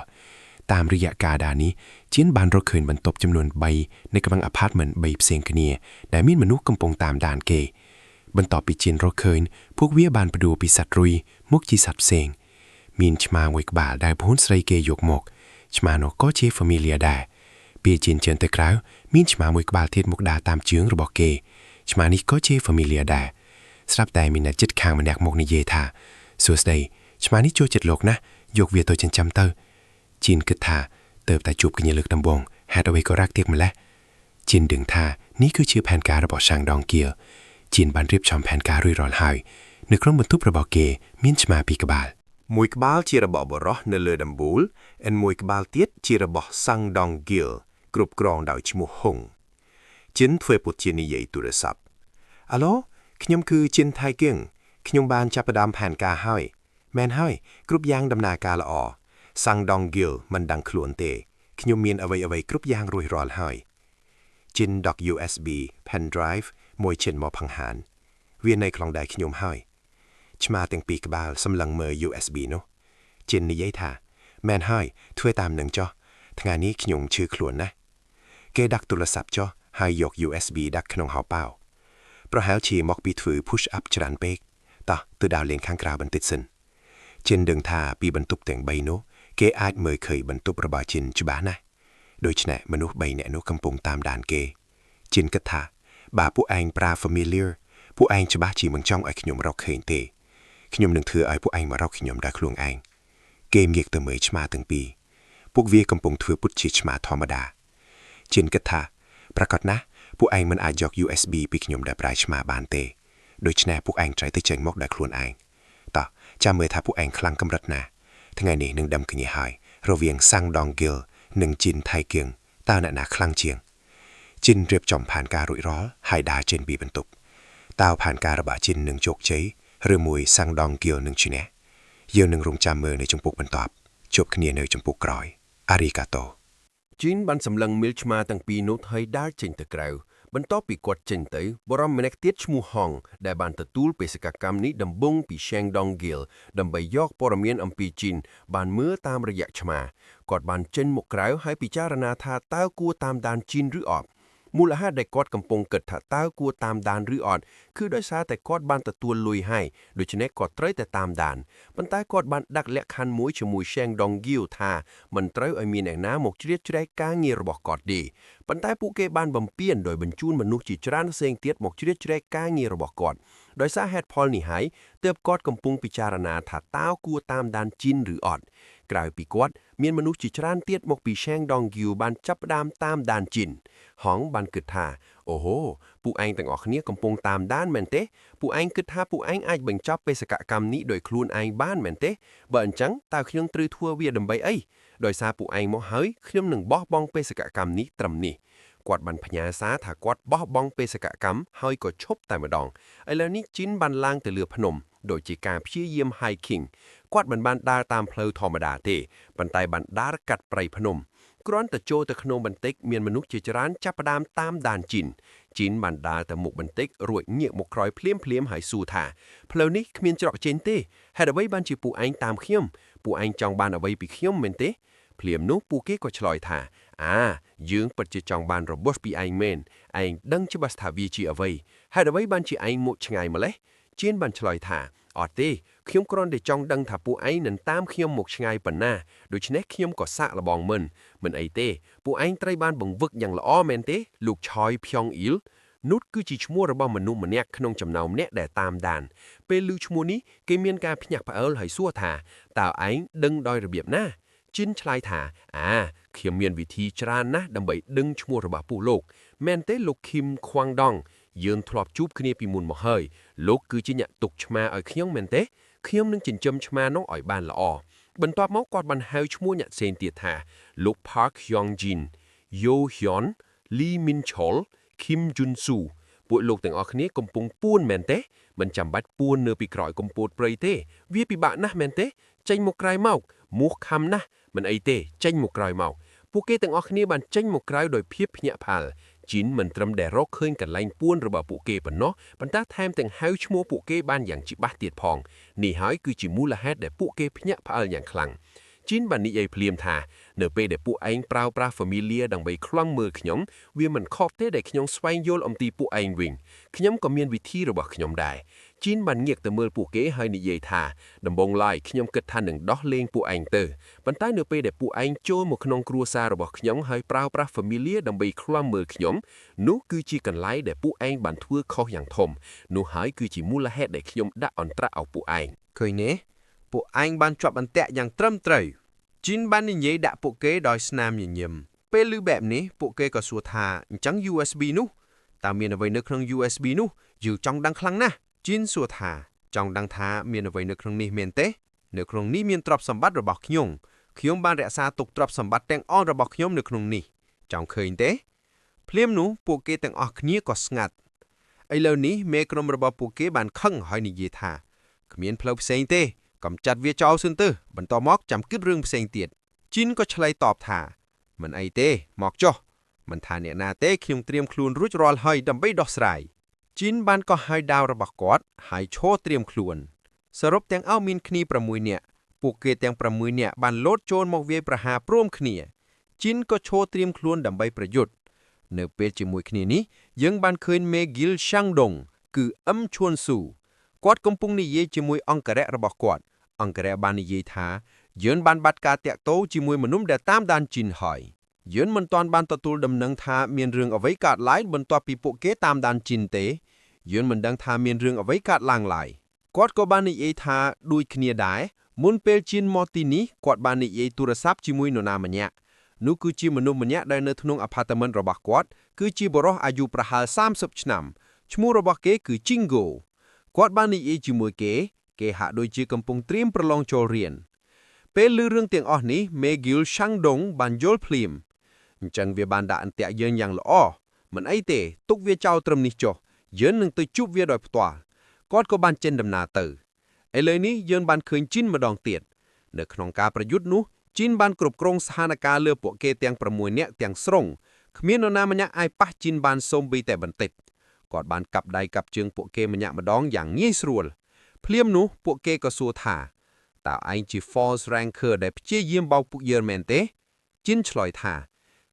តាមរយៈការដើរនេះជីនបានរកឃើញបន្ទប់ចំនួន3នៅក្នុង apartment 3ផ្សេងគ្នាដែលមានមនុស្សកំពុងតាមដានគេ បន្ទាប់ពីជីនរកឃើញពួកវាបានបដូរពីសត្វរុយមកជាសត្វផ្សេង មានឆ្មាមួយក្បាលដែលប្អូនស្រីគេយកមកឆ្មានោះក៏ជា familiar ដែរពេលជីនជើងទៅក្រៅមានឆ្មាមួយក្បាលទៀតមកដើរតាមជើងរបស់គេឆ្មានេះក៏ជា familiar ដែរស្រាប់តែមានអ្នកចិត្តខាងម្នាក់មកនិយាយថាសួស្តីឆ្មានេះចូលចិត្តលោកណាស់យកវាទៅចិញ្ចឹមទៅជីនគិតថាទៅតែជួបគ្នាលើកដំបូងហេតុអ្វីក៏รักទៀកម្លេះជីនដឹងថានេះគឺជាផែនការរបស់សាងដងគៀលជីនបានរៀបចំផែនការរួចរាល់ហើយនៅក្នុងបន្ទប់របស់គេមានឆ្មាពីរក្បាល មួយក្បាលជារបស់បុរសនៅលើដំបូលនិងមួយក្បាលទៀតជារបស់សាំងដងគៀលគ្រប់គ្រងដោយឈ្មោះហុងជីនធ្វើពុតជានិយាយទូរស័ព្ទអាឡូខ្ញុំគឺជីនថៃគៀងខ្ញុំបានចាប់ផ្ដើមផែនការហើយមែនហើយគ្រប់យ៉ាងដំណើរការល្អសាំងដងគៀលមិនដឹងខ្លួនទេខ្ញុំមានអ្វីអ្វីគ្រប់យ៉ាងរួចរាល់ហើយជីន .USB pen drive មួយឈិនមកផង្ហានវានៅក្នុងដៃខ្ញុំហើយ ឆ្មាទាំងពីរក្បាលសម្លឹងមើល USB នោះជិននិយាយថាមែនហើយធ្វើតាមនឹងចុះថ្ងៃនេះខ្ញុំឈឺខ្លួនណាស់គេដាក់ទូរស័ព្ទចុះហើយយក USB ដាក់ក្នុងហោប៉ៅប្រហែលជាមកពីធ្វើ push up ច្រើនពេកតោះទៅដើរលេងខាងក្រៅបន្តិចសិនជិនដឹងថាពីបន្ទប់ទាំង3នោះគេអាចមើលឃើញបន្ទប់របស់ជិនច្បាស់ណាស់ដូច្នេះមនុស្ស3នាក់នោះកំពុងតាមដានគេជិនគិតថាបើពួកឯងប្រើ familiar ពួកឯងច្បាស់ជាមិនចង់ឲ្យខ្ញុំរកឃើញទេខ្ញុំនឹងធ្វើឲ្យពួកឯងមករកខ្ញុំដោយខ្លួនឯងគេងាកទៅមើលឆ្មាទាំងពីរពួកវាកំពុងធ្វើពុតជាឆ្មាធម្មតាជិនគិតថាប្រកាសណាស់ពួកឯងមិនអាចយក USB ពីខ្ញុំដែលប្រើឆ្មាបានទេដូច្នេះពួកឯងត្រូវទៅចេញមកដោយខ្លួនឯងតោះចាំមើលថាពួកឯងខ្លាំងកម្រិតណាថ្ងៃនេះនឹងដឹងគ្នាហើយរវាងសាំងដងគិលនិងជីនថៃគៀងតើអ្នកណាខ្លាំងជាងជីនរៀបចំផែនការរួចរាល់ហើយដើរចេញពីបន្ទប់តើផែនការរបស់ជីននឹងជោគជ័យឬមួយសាំងដងគៀលនឹងឈ្នះយើងនឹងរងចាំមើលនៅជំពូកបន្ទាប់ជួបគ្នានៅជំពូកក្រោយありがとう ជីនបានសម្លឹងមើលឆ្មាទាំងពីរនោះហើយដើរចេញទៅក្រៅបន្ទាប់ពីគាត់ចេញទៅបរិមម្នាក់ទៀតឈ្មោះហងដែលបានទទួលបេសកកម្មនេះដំបូងពី Shang Dong Gil ដើម្បីយកព័ត៌មានអំពីជីនបានមើលតាមរយៈឆ្មាគាត់បានចេញមកក្រៅហើយពិចារណាថាតើគួរតាមដានជីនឬអត់មូលហេតុដែលគាត់កំពុងគិតថាតើគួរតាមដានឬអត់គឺដោយសារតែគាត់បានទទួលលុយហើយដូច្នេះគាត់ត្រូវតែតាមដានប៉ុន្តែគាត់បានដាក់លក្ខខណ្ឌមួយជាមួយ Shang Dong Gil ថាមិនត្រូវឲ្យមានអ្នកណាមកជ្រៀតជ្រែកការងាររបស់គាត់ទេប៉ុន្តែពួកគេបានបំពេញដោយបញ្ជូនមនុស្សជាច្រើនផ្សេងទៀតមកជ្រៀតជ្រែកការងាររបស់គាត់ដោយសារហេតុផលនេះហើយទើបគាត់កំពុងពិចារណាថាតើគួរតាមដានជីនឬអត់ក្រៅពីគាត់មានមនុស្សជាច្រើនទៀតមកពី Shang Dong Gil បានចាប់ផ្ដើមតាមដានជីនហងបានគិតថាអូហូពួកឯងទាំងអស់គ្នាកំពុងតាមដានមែនទេពួកឯងគិតថាពួកឯងអាចបញ្ចប់បេសកកម្មនេះដោយខ្លួនឯងបានមែនទេបើអញ្ចឹងតើខ្ញុំត្រូវធ្វើវាដើម្បីអីដោយសារពួកឯងមកហើយខ្ញុំនឹងបោះបង់បេសកកម្មនេះត្រឹមនេះគាត់បានផ្ញើសារថាគាត់បោះបង់បេសកកម្មហើយក៏ឈប់តែម្ដងឥឡូវនេះជីនបានឡើងទៅលើភ្នំដូចជាការព្យាយាម hiking គាត់មិនបានដើរតាមផ្លូវធម្មតាទេប៉ុន្តែបានដើរកាត់ព្រៃភ្នំ គ្រាន់តែចូលទៅក្នុងបន្តិចមានមនុស្សជាច្រើនចាប់ផ្ដើមតាមដានជីនជីនបានដើរទៅមុខបន្តិចរួចងាកមកក្រោយភ្លាមភ្លាមៗហើយសួរថាផ្លូវនេះគ្មានច្រកចេញទេហេតុអ្វីបានជាពួកឯងតាមខ្ញុំពួកឯងចង់បានអ្វីពីខ្ញុំមែនទេភ្លាមនោះពួកគេក៏ឆ្លើយថាអាយើងពិតជាចង់បានរបស់ពីឯងមែនឯងដឹងច្បាស់ថាវាជាអ្វីហេតុអ្វីបានជាឯងមកឆ្ងាយម្ល៉េះជីនបានឆ្លើយថាអត់ទេខ្ញុំគ្រាន់តែចង់ដឹងថាពួកឯងនឹងតាមខ្ញុំមកឆ្ងាយប៉ុណ្ណាដូច្នេះខ្ញុំក៏សាកល្បងមិនមិនអីទេពួកឯងត្រូវបានបង្វឹកយ៉ាងល្អមែនទេលោកឆយភយ៉ងអ៊ីលនោះគឺជាឈ្មោះរបស់មនុស្សម្នាក់ក្នុងចំណោមអ្នកដែលតាមដានពេលឮឈ្មោះនេះគេមានការភ្ញាក់ផ្អើលហើយសួរថាតើឯងដឹងដោយរបៀបណាជីនឆ្លើយថាអាខ្ញុំមានវិធីច្រើនណាស់ដើម្បីដឹងឈ្មោះរបស់ពួកលោកមែនទេលោកឃីមខ្វាងដងយើងធ្លាប់ជួបគ្នាពីមុនមកហើយលោកគឺជាអ្នកទុកឆ្មាឲ្យខ្ញុំមែនទេខ្ញុំនឹងចិញ្ចឹមឆ្មានោះឲ្យបានល្អបន្ទាប់មកគាត់បានហៅឈ្មោះអ្នកផ្សេងទៀតថាលោក Park Hyung Jin Yo Hyun Lee Min Chol Kim Jun Soo ពួកលោកទាំងអស់គ្នាកំពុងពួនមែនទេមិនចាំបាច់ពួននៅពីក្រោយកំពូតព្រៃទេវាពិបាកណាស់មែនទេចេញមកក្រៅមកមោះខំណាស់មិនអីទេចេញមកក្រៅមកពួកគេទាំងអស់គ្នាបានចេញមកក្រៅដោយភាពភ្ញាក់ផ្អើលជីនមិនត្រឹមតែរកឃើញកន្លែងពួនរបស់ពួកគេប៉ុណ្ណោះប៉ុន្តែថែមទាំងហៅឈ្មោះពួកគេបានយ៉ាងច្បាស់ទៀតផងនេះហើយគឺជាមូលហេតុដែលពួកគេភ្ញាក់ផ្អើលយ៉ាងខ្លាំងជីនបាននិយាយភ្លាមថានៅពេលដែលពួកឯងប្រើប្រាស់ familiar ដើម្បីខ្លងមើលខ្ញុំវាមិនខុសទេដែលខ្ញុំស្វែងយល់អំពីពួកឯងវិញខ្ញុំក៏មានវិធីរបស់ខ្ញុំដែរជីនបានងាកទៅមើលពួកគេហើយនិយាយថាដំបូងឡើយខ្ញុំគិតថានឹងដោះលែងពួកឯងទៅប៉ុន្តែនៅពេលដែលពួកឯងចូលមកក្នុងគ្រួសាររបស់ខ្ញុំហើយប្រើប្រាស់ familiar ដើម្បីឃ្លាំមើលខ្ញុំនោះគឺជាកន្លែងដែលពួកឯងបានធ្វើខុសយ៉ាងធំនោះហើយគឺជាមូលហេតុដែលខ្ញុំដាក់អន្តរឲ្យពួកឯង ឃើញទេពួកឯងបានជាប់អន្ទាក់យ៉ាងត្រឹមត្រូវជីនបាននិយាយដាក់ពួកគេដោយស្នាមញញឹមពេលឮបែបនេះពួកគេក៏សួរថាអញ្ចឹង USB នោះតើមានអ្វីនៅក្នុង USB នោះយើងចង់ដឹងខ្លាំងណាស់ជីនសួរថាចង់ដឹងថាមានអ្វីនៅក្នុងនេះមែនទេនៅក្នុងនេះមានទ្រព្យសម្បត្តិរបស់ខ្ញុំខ្ញុំបានរក្សាទុកទ្រព្យសម្បត្តិទាំងអស់របស់ខ្ញុំនៅក្នុងនេះចង់ឃើញទេភ្លាមនោះពួកគេទាំងអស់គ្នាក៏ស្ងាត់ឥឡូវនេះមេក្រុមរបស់ពួកគេបានខឹងហើយនិយាយថាគ្មានផ្លូវផ្សេងទេកំចាត់វាចោលសិនទៅបន្តមកចាំគិតរឿងផ្សេងទៀតជីនក៏ឆ្លើយតបថាមិនអីទេមកចុះមិនថាអ្នកណាទេខ្ញុំត្រៀមខ្លួនរួចរាល់ហើយដើម្បីដោះស្រាយជីនបានកោះហើយដាវរបស់គាត់ហើយឈរត្រៀមខ្លួនសរុបទាំងអស់មានគ្នា6នាក់ពួកគេទាំង6នាក់បានលោតចូលមកវាយប្រហារព្រមគ្នាជីនក៏ឈរត្រៀមខ្លួនដើម្បីប្រយុទ្ធនៅពេលជាមួយគ្នានេះយើងបានឃើញមេហ្គីលឆាងដុងគឺអឹមឈួនស៊ូគាត់កំពុងនិយាយជាមួយអង្គរៈរបស់គាត់អង្គរៈបាននិយាយថាយើងបានបាត់ការតាក់ទងជាមួយមនុស្សដែលតាមដានជីនហើយយើងមិនទាន់បានទទួលដំណឹងថាមានរឿងអ្វីកើតឡើងបន្ទាប់ពីពួកគេតាមដានជីនទេយើងមិនដឹងថាមានរឿងអ្វីកើតឡើងឡើយគាត់ក៏បាននិយាយថាដូចគ្នាដែរមុនពេលជីនមកទីនេះគាត់បាននិយាយទូរស័ព្ទជាមួយនរណាម្នាក់នោះគឺជាមនុស្សម្នាក់ដែលនៅក្នុងអាផាតមិនរបស់គាត់គឺជាបុរសអាយុប្រហែល30ឆ្នាំឈ្មោះរបស់គេគឺជីងហ្គោគាត់បាននិយាយជាមួយគេគេហាក់ដូចជាកំពុងត្រៀមប្រឡងចូលរៀនពេលឮរឿងទាំងអស់នេះមេហ្គីលឆាងដុងបានយល់ភ្លាមអញ្ចឹងវាបានដាក់អន្ទាក់យើងយ៉ាងល្អមិនអីទេទុកវាចោលត្រឹមនេះចុះយើងនឹងទៅជួបវាដោយផ្ទាល់គាត់ក៏បានចេញដំណើរទៅឥឡូវនេះយើងបានឃើញជីនម្ដងទៀតនៅក្នុងការប្រយុទ្ធនោះជីនបានគ្រប់គ្រងស្ថានភាពលើពួកគេទាំង6នាក់ទាំងស្រុងគ្មាននរណាម្នាក់អាចប៉ះជីនបានសូម្បីតែបន្តិចគាត់បានកាប់ដៃកាប់ជើងពួកគេម្នាក់ម្ដងយ៉ាងងាយស្រួលភ្លាមនោះពួកគេក៏សួរថាតើឯងជា false ranker ដែលព្យាយាមបោកពួកយើងមែនទេជីនឆ្លើយថា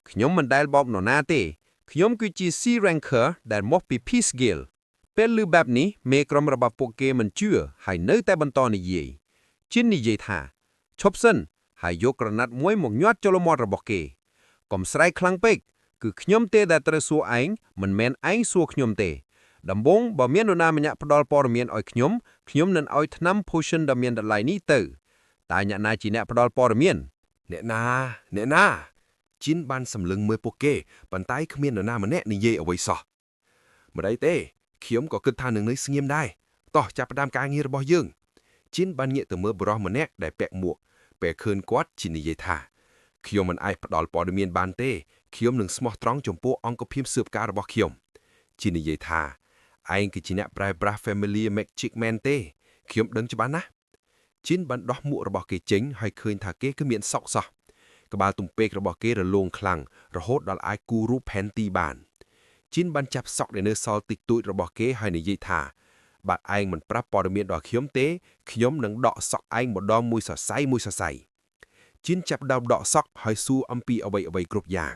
ខ្ញុំមិនដែលបោកនរណាទេខ្ញុំគឺជា C ranker ដែលមកពី Peace Guild ពេលឮបែបនេះមេក្រុមរបស់ពួកគេមិនជឿហើយនៅតែបន្តនិយាយជីននិយាយថាឈប់សិនហើយយកក្រណាត់មួយមកញាត់ចូលមាត់របស់គេកុំស្រែកខ្លាំងពេកគឺខ្ញុំទេដែលត្រូវសួរឯងមិនមែនឯងសួរខ្ញុំទេដំបូងបើមាននរណាម្នាក់ផ្ដល់ព័ត៌មានឲ្យខ្ញុំខ្ញុំនឹងឲ្យថ្នាំ potion ដ៏មានតម្លៃនេះទៅតើអ្នកណាជាអ្នកផ្ដល់ព័ត៌មាន អ្នកណាអ្នកណាជីនបានសម្លឹងមើលពួកគេប៉ុន្តែគ្មាននរណាម្នាក់និយាយអ្វីសោះមិនអីទេខ្ញុំក៏គិតថានឹងនៅស្ងៀមដែរតោះចាប់ផ្ដើមការងាររបស់យើងជីនបានងាកទៅមើលបុរសម្នាក់ដែលពាក់មួកពេលឃើញគាត់ជីននិយាយថាខ្ញុំមិនអាចផ្ដល់ព័ត៌មានបានទេខ្ញុំនឹងស្មោះត្រង់ចំពោះអង្គភាពស៊ើបការរបស់ខ្ញុំជីននិយាយថាឯងគឺជាអ្នកប្រើប្រាស់ Familiar Magic មែនទេខ្ញុំដឹងច្បាស់ណាស់ជីនបានដោះមួករបស់គេចេញហើយឃើញថាគេគឺមានសក់សោះ។ ក្បាលទំពេករបស់គេរលោងខ្លាំងរហូតដល់អាចគូររូបផែនទីបានជីនបានចាប់សក់ដែលនៅសល់តិចតួចរបស់គេហើយនិយាយថាបើឯងមិនប្រាប់ព័ត៌មានដល់ខ្ញុំទេខ្ញុំនឹងដកសក់ឯងម្ដងមួយសរសៃមួយសរសៃជីនចាប់ដើមដកសក់ហើយសួរអំពីអ្វីអ្វីគ្រប់យ៉ាង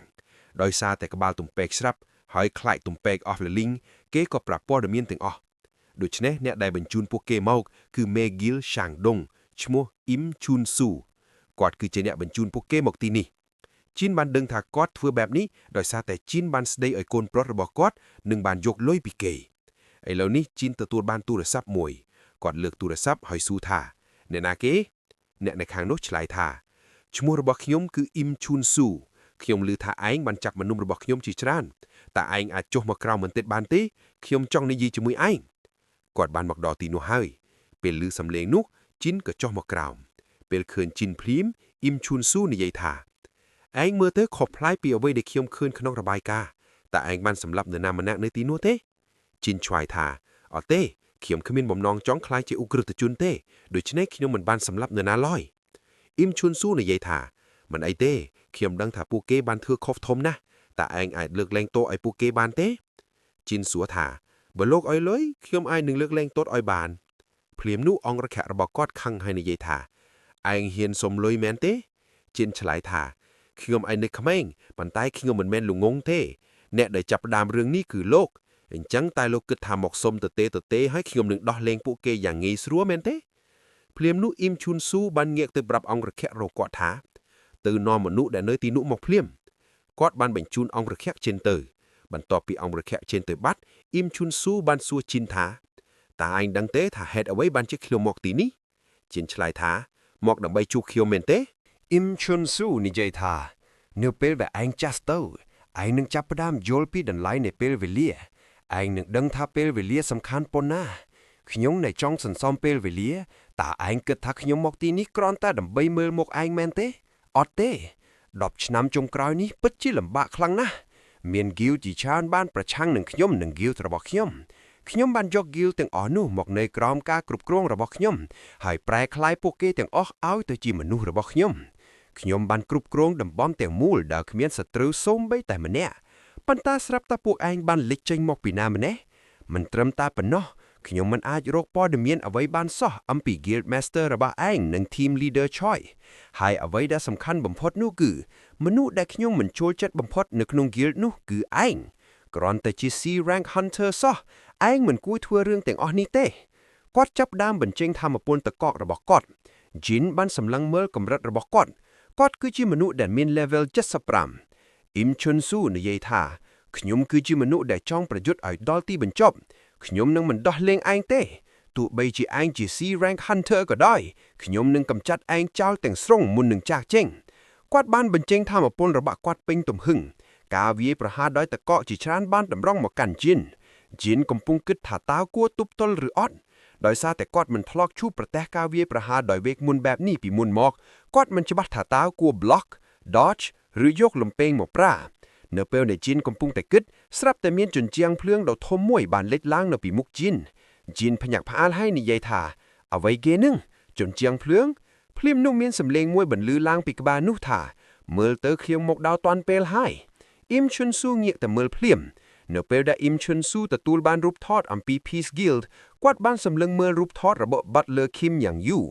ដោយសារតែក្បាលទំពេកស្រាប់ហើយខ្លាចទំពេកអស់លលីងគេក៏ប្រាប់ព័ត៌មានទាំងអស់ដូច្នេះអ្នកដែលបញ្ជូនពួកគេមកគឺមេហ្គីលឆាងដុងឈ្មោះអ៊ីមឈូនស៊ូគាត់គឺជាអ្នកបញ្ជូនពួកគេមកទីនេះជីនបានដឹងថាគាត់ធ្វើបែបនេះដោយសារតែជីនបានស្ដីឲ្យកូនប្រុសរបស់គាត់និងបានយកលុយពីគេឥឡូវនេះជីនទទួលបានទូរស័ព្ទមួយគាត់លើកទូរស័ព្ទហើយសួរថាអ្នកណាគេអ្នកនៅខាងនោះឆ្លើយថាឈ្មោះរបស់ខ្ញុំគឺអ៊ីមឈូនស៊ូខ្ញុំឮថាឯងបានចាប់មនុស្សរបស់ខ្ញុំជាច្រើនតើឯងអាចចុះមកក្រោមបន្តិចបានទេខ្ញុំចង់និយាយជាមួយឯងគាត់បានមកដល់ទីនោះហើយពេលឮសំឡេងនោះជីនក៏ចុះមកក្រោមពេលឃើញជីនភ្លាមអ៊ីមឈូនស៊ូនិយាយថាឯងមើលទៅខុសប្លែកពីអ្វីដែលខ្ញុំឃើញក្នុងរបាយការណ៍តើឯងបានសម្លាប់នរណាម្នាក់នៅទីនោះទេជីនឆ្លើយថាអត់ទេខ្ញុំគ្មានបំណងចង់ក្លាយជាឧក្រិដ្ឋជនទេដូច្នេះខ្ញុំមិនបានសម្លាប់នរណាឡើយអ៊ីមឈុនស៊ូនិយាយថាមិនអីទេខ្ញុំដឹងថាពួកគេបានធ្វើខុសធំណាស់តើឯងអាចលើកលែងទោសឲ្យពួកគេបានទេជីនសួរថាបើលោកឲ្យលុយខ្ញុំអាចនឹងលើកលែងទោសឲ្យបានភ្លាមនោះអង្គរក្សរបស់គាត់ខឹងហើយនិយាយថាឯងហ៊ានសុំលុយមែនទេជីនឆ្លើយថាខ្ញុំឯងនៅក្មេងប៉ុន្តែខ្ញុំមិនមែនល្ងងទេអ្នកដែលចាប់ផ្ដើមរឿងនេះគឺលោកអញ្ចឹងតែលោកគិតថាមកសុំទៅទេទៅទេហើយខ្ញុំនឹងដោះលែងពួកគេយ៉ាងងាយស្រួលមែនទេភ្លាមនោះអ៊ីមឈុនស៊ូបានងាកទៅប្រាប់អង្គរក្សរកគាត់ថាទៅនាំមនុស្សដែលនៅទីនោះមកភ្លាមគាត់បានបញ្ជូនអង្គរក្សជិនទៅបន្ទាប់ពីអង្គរក្សជិនទៅបាត់អ៊ីមឈុនស៊ូបានសួរជីនថាតើឯងដឹងទេថាហេតុអ្វីបានជាខ្ញុំមកទីនេះជីនឆ្លើយថាមកដើម្បីជួបខ្ញុំមែនទេ អ៊ីមឈុនស៊ូនិយាយថានៅពេលដែលឯងចាស់ទៅឯងនឹងចាប់ផ្ដើមយល់ពីតម្លៃនៃពេលវេលាឯងនឹងដឹងថាពេលវេលាសំខាន់ប៉ុណ្ណាខ្ញុំនៅចង់សន្សំពេលវេលាតើឯងគិតថាខ្ញុំមកទីនេះគ្រាន់តែដើម្បីមើលមុខឯងមែនទេអត់ទេ10ឆ្នាំចុងក្រោយនេះពិតជាលំបាកខ្លាំងណាស់មាន guild ជាច្រើនបានប្រឆាំងនឹងខ្ញុំនិង guild របស់ខ្ញុំខ្ញុំបានយក guild ទាំងអស់នោះមកនៅក្រោមការគ្រប់គ្រងរបស់ខ្ញុំហើយប្រែក្លាយពួកគេទាំងអស់ឲ្យទៅជាមនុស្សរបស់ខ្ញុំខ្ញុំបានគ្រប់គ្រងតំបន់ទាំងមូលដែលគ្មានសត្រូវសូម្បីតែម្នាក់ប៉ុន្តែស្រាប់តែពួកឯងបានលេចចេញមកពីណាម្នេះមិនត្រឹមតែប៉ុណ្ណោះខ្ញុំមិនអាចរកព័ត៌មានអ្វីបានសោះអំពី Guild Master របស់ឯងនិង Team Leader Choi ហើយអ្វីដែលសំខាន់បំផុតនោះគឺមនុស្សដែលខ្ញុំមិនចូលចិត្តបំផុតនៅក្នុង Guild នោះគឺឯងគ្រាន់តែជា C rank hunter សោះឯងមិនគួរធ្វើរឿងទាំងអស់នេះទេគាត់ចាប់ផ្ដើមបញ្ចេញធម៌ពលតកករបស់គាត់ជីនបានសម្លឹងមើលកម្រិតរបស់គាត់គាត់គឺជាមនុស្សដែលមាន level 75អ៊ីមឈុនស៊ូនិយាយថាខ្ញុំគឺជាមនុស្សដែលចង់ប្រយុទ្ធឲ្យដល់ទីបញ្ចប់ខ្ញុំនឹងមិនដោះលែងឯងទេទោះបីជាឯងជា C rank hunter ក៏ដោយខ្ញុំនឹងកម្ចាត់ឯងចោលទាំងស្រុងមុននឹងចាកចេញគាត់បានបញ្ចេញធម៌ពលរបស់គាត់ពេញទំហឹងការវាយប្រហារដោយតកកជាច្រើនបានតម្រង់មកកាន់ជីនជីនកំពុងគិតថាតើគួរទប់ទល់ឬអត់ដោយសារតែគាត់មិនធ្លាប់ជួបប្រទះការវាយប្រហារដោយវេទមន្តបែបនេះពីមុនមកគាត់មិនច្បាស់ថាតើគួរ block dodge ឬយកលំពេងមកប្រានៅពេលដែលជីនកំពុងតែគិតស្រាប់តែមានជញ្ជាំងភ្លើងដ៏ធំមួយបានលេចឡើងនៅពីមុខជីនជីនភ្ញាក់ផ្អើលហើយនិយាយថាអ្វីគេនឹងជញ្ជាំងភ្លើងភ្លាមនោះមានសម្លេងមួយបន្លឺឡើងពីក្បាលនោះថាមើលទៅខ្ញុំមកដល់តាន់ពេលហើយអ៊ីមឈុនស៊ូងាកទៅមើលភ្លាមនៅពេលដែលអ៊ីមឈុនស៊ូទទួលបានរូបថតអំពី Peace Guild គាត់បានសម្លឹងមើលរូបថតរបស់ Butler Kim យ៉ាងយូរ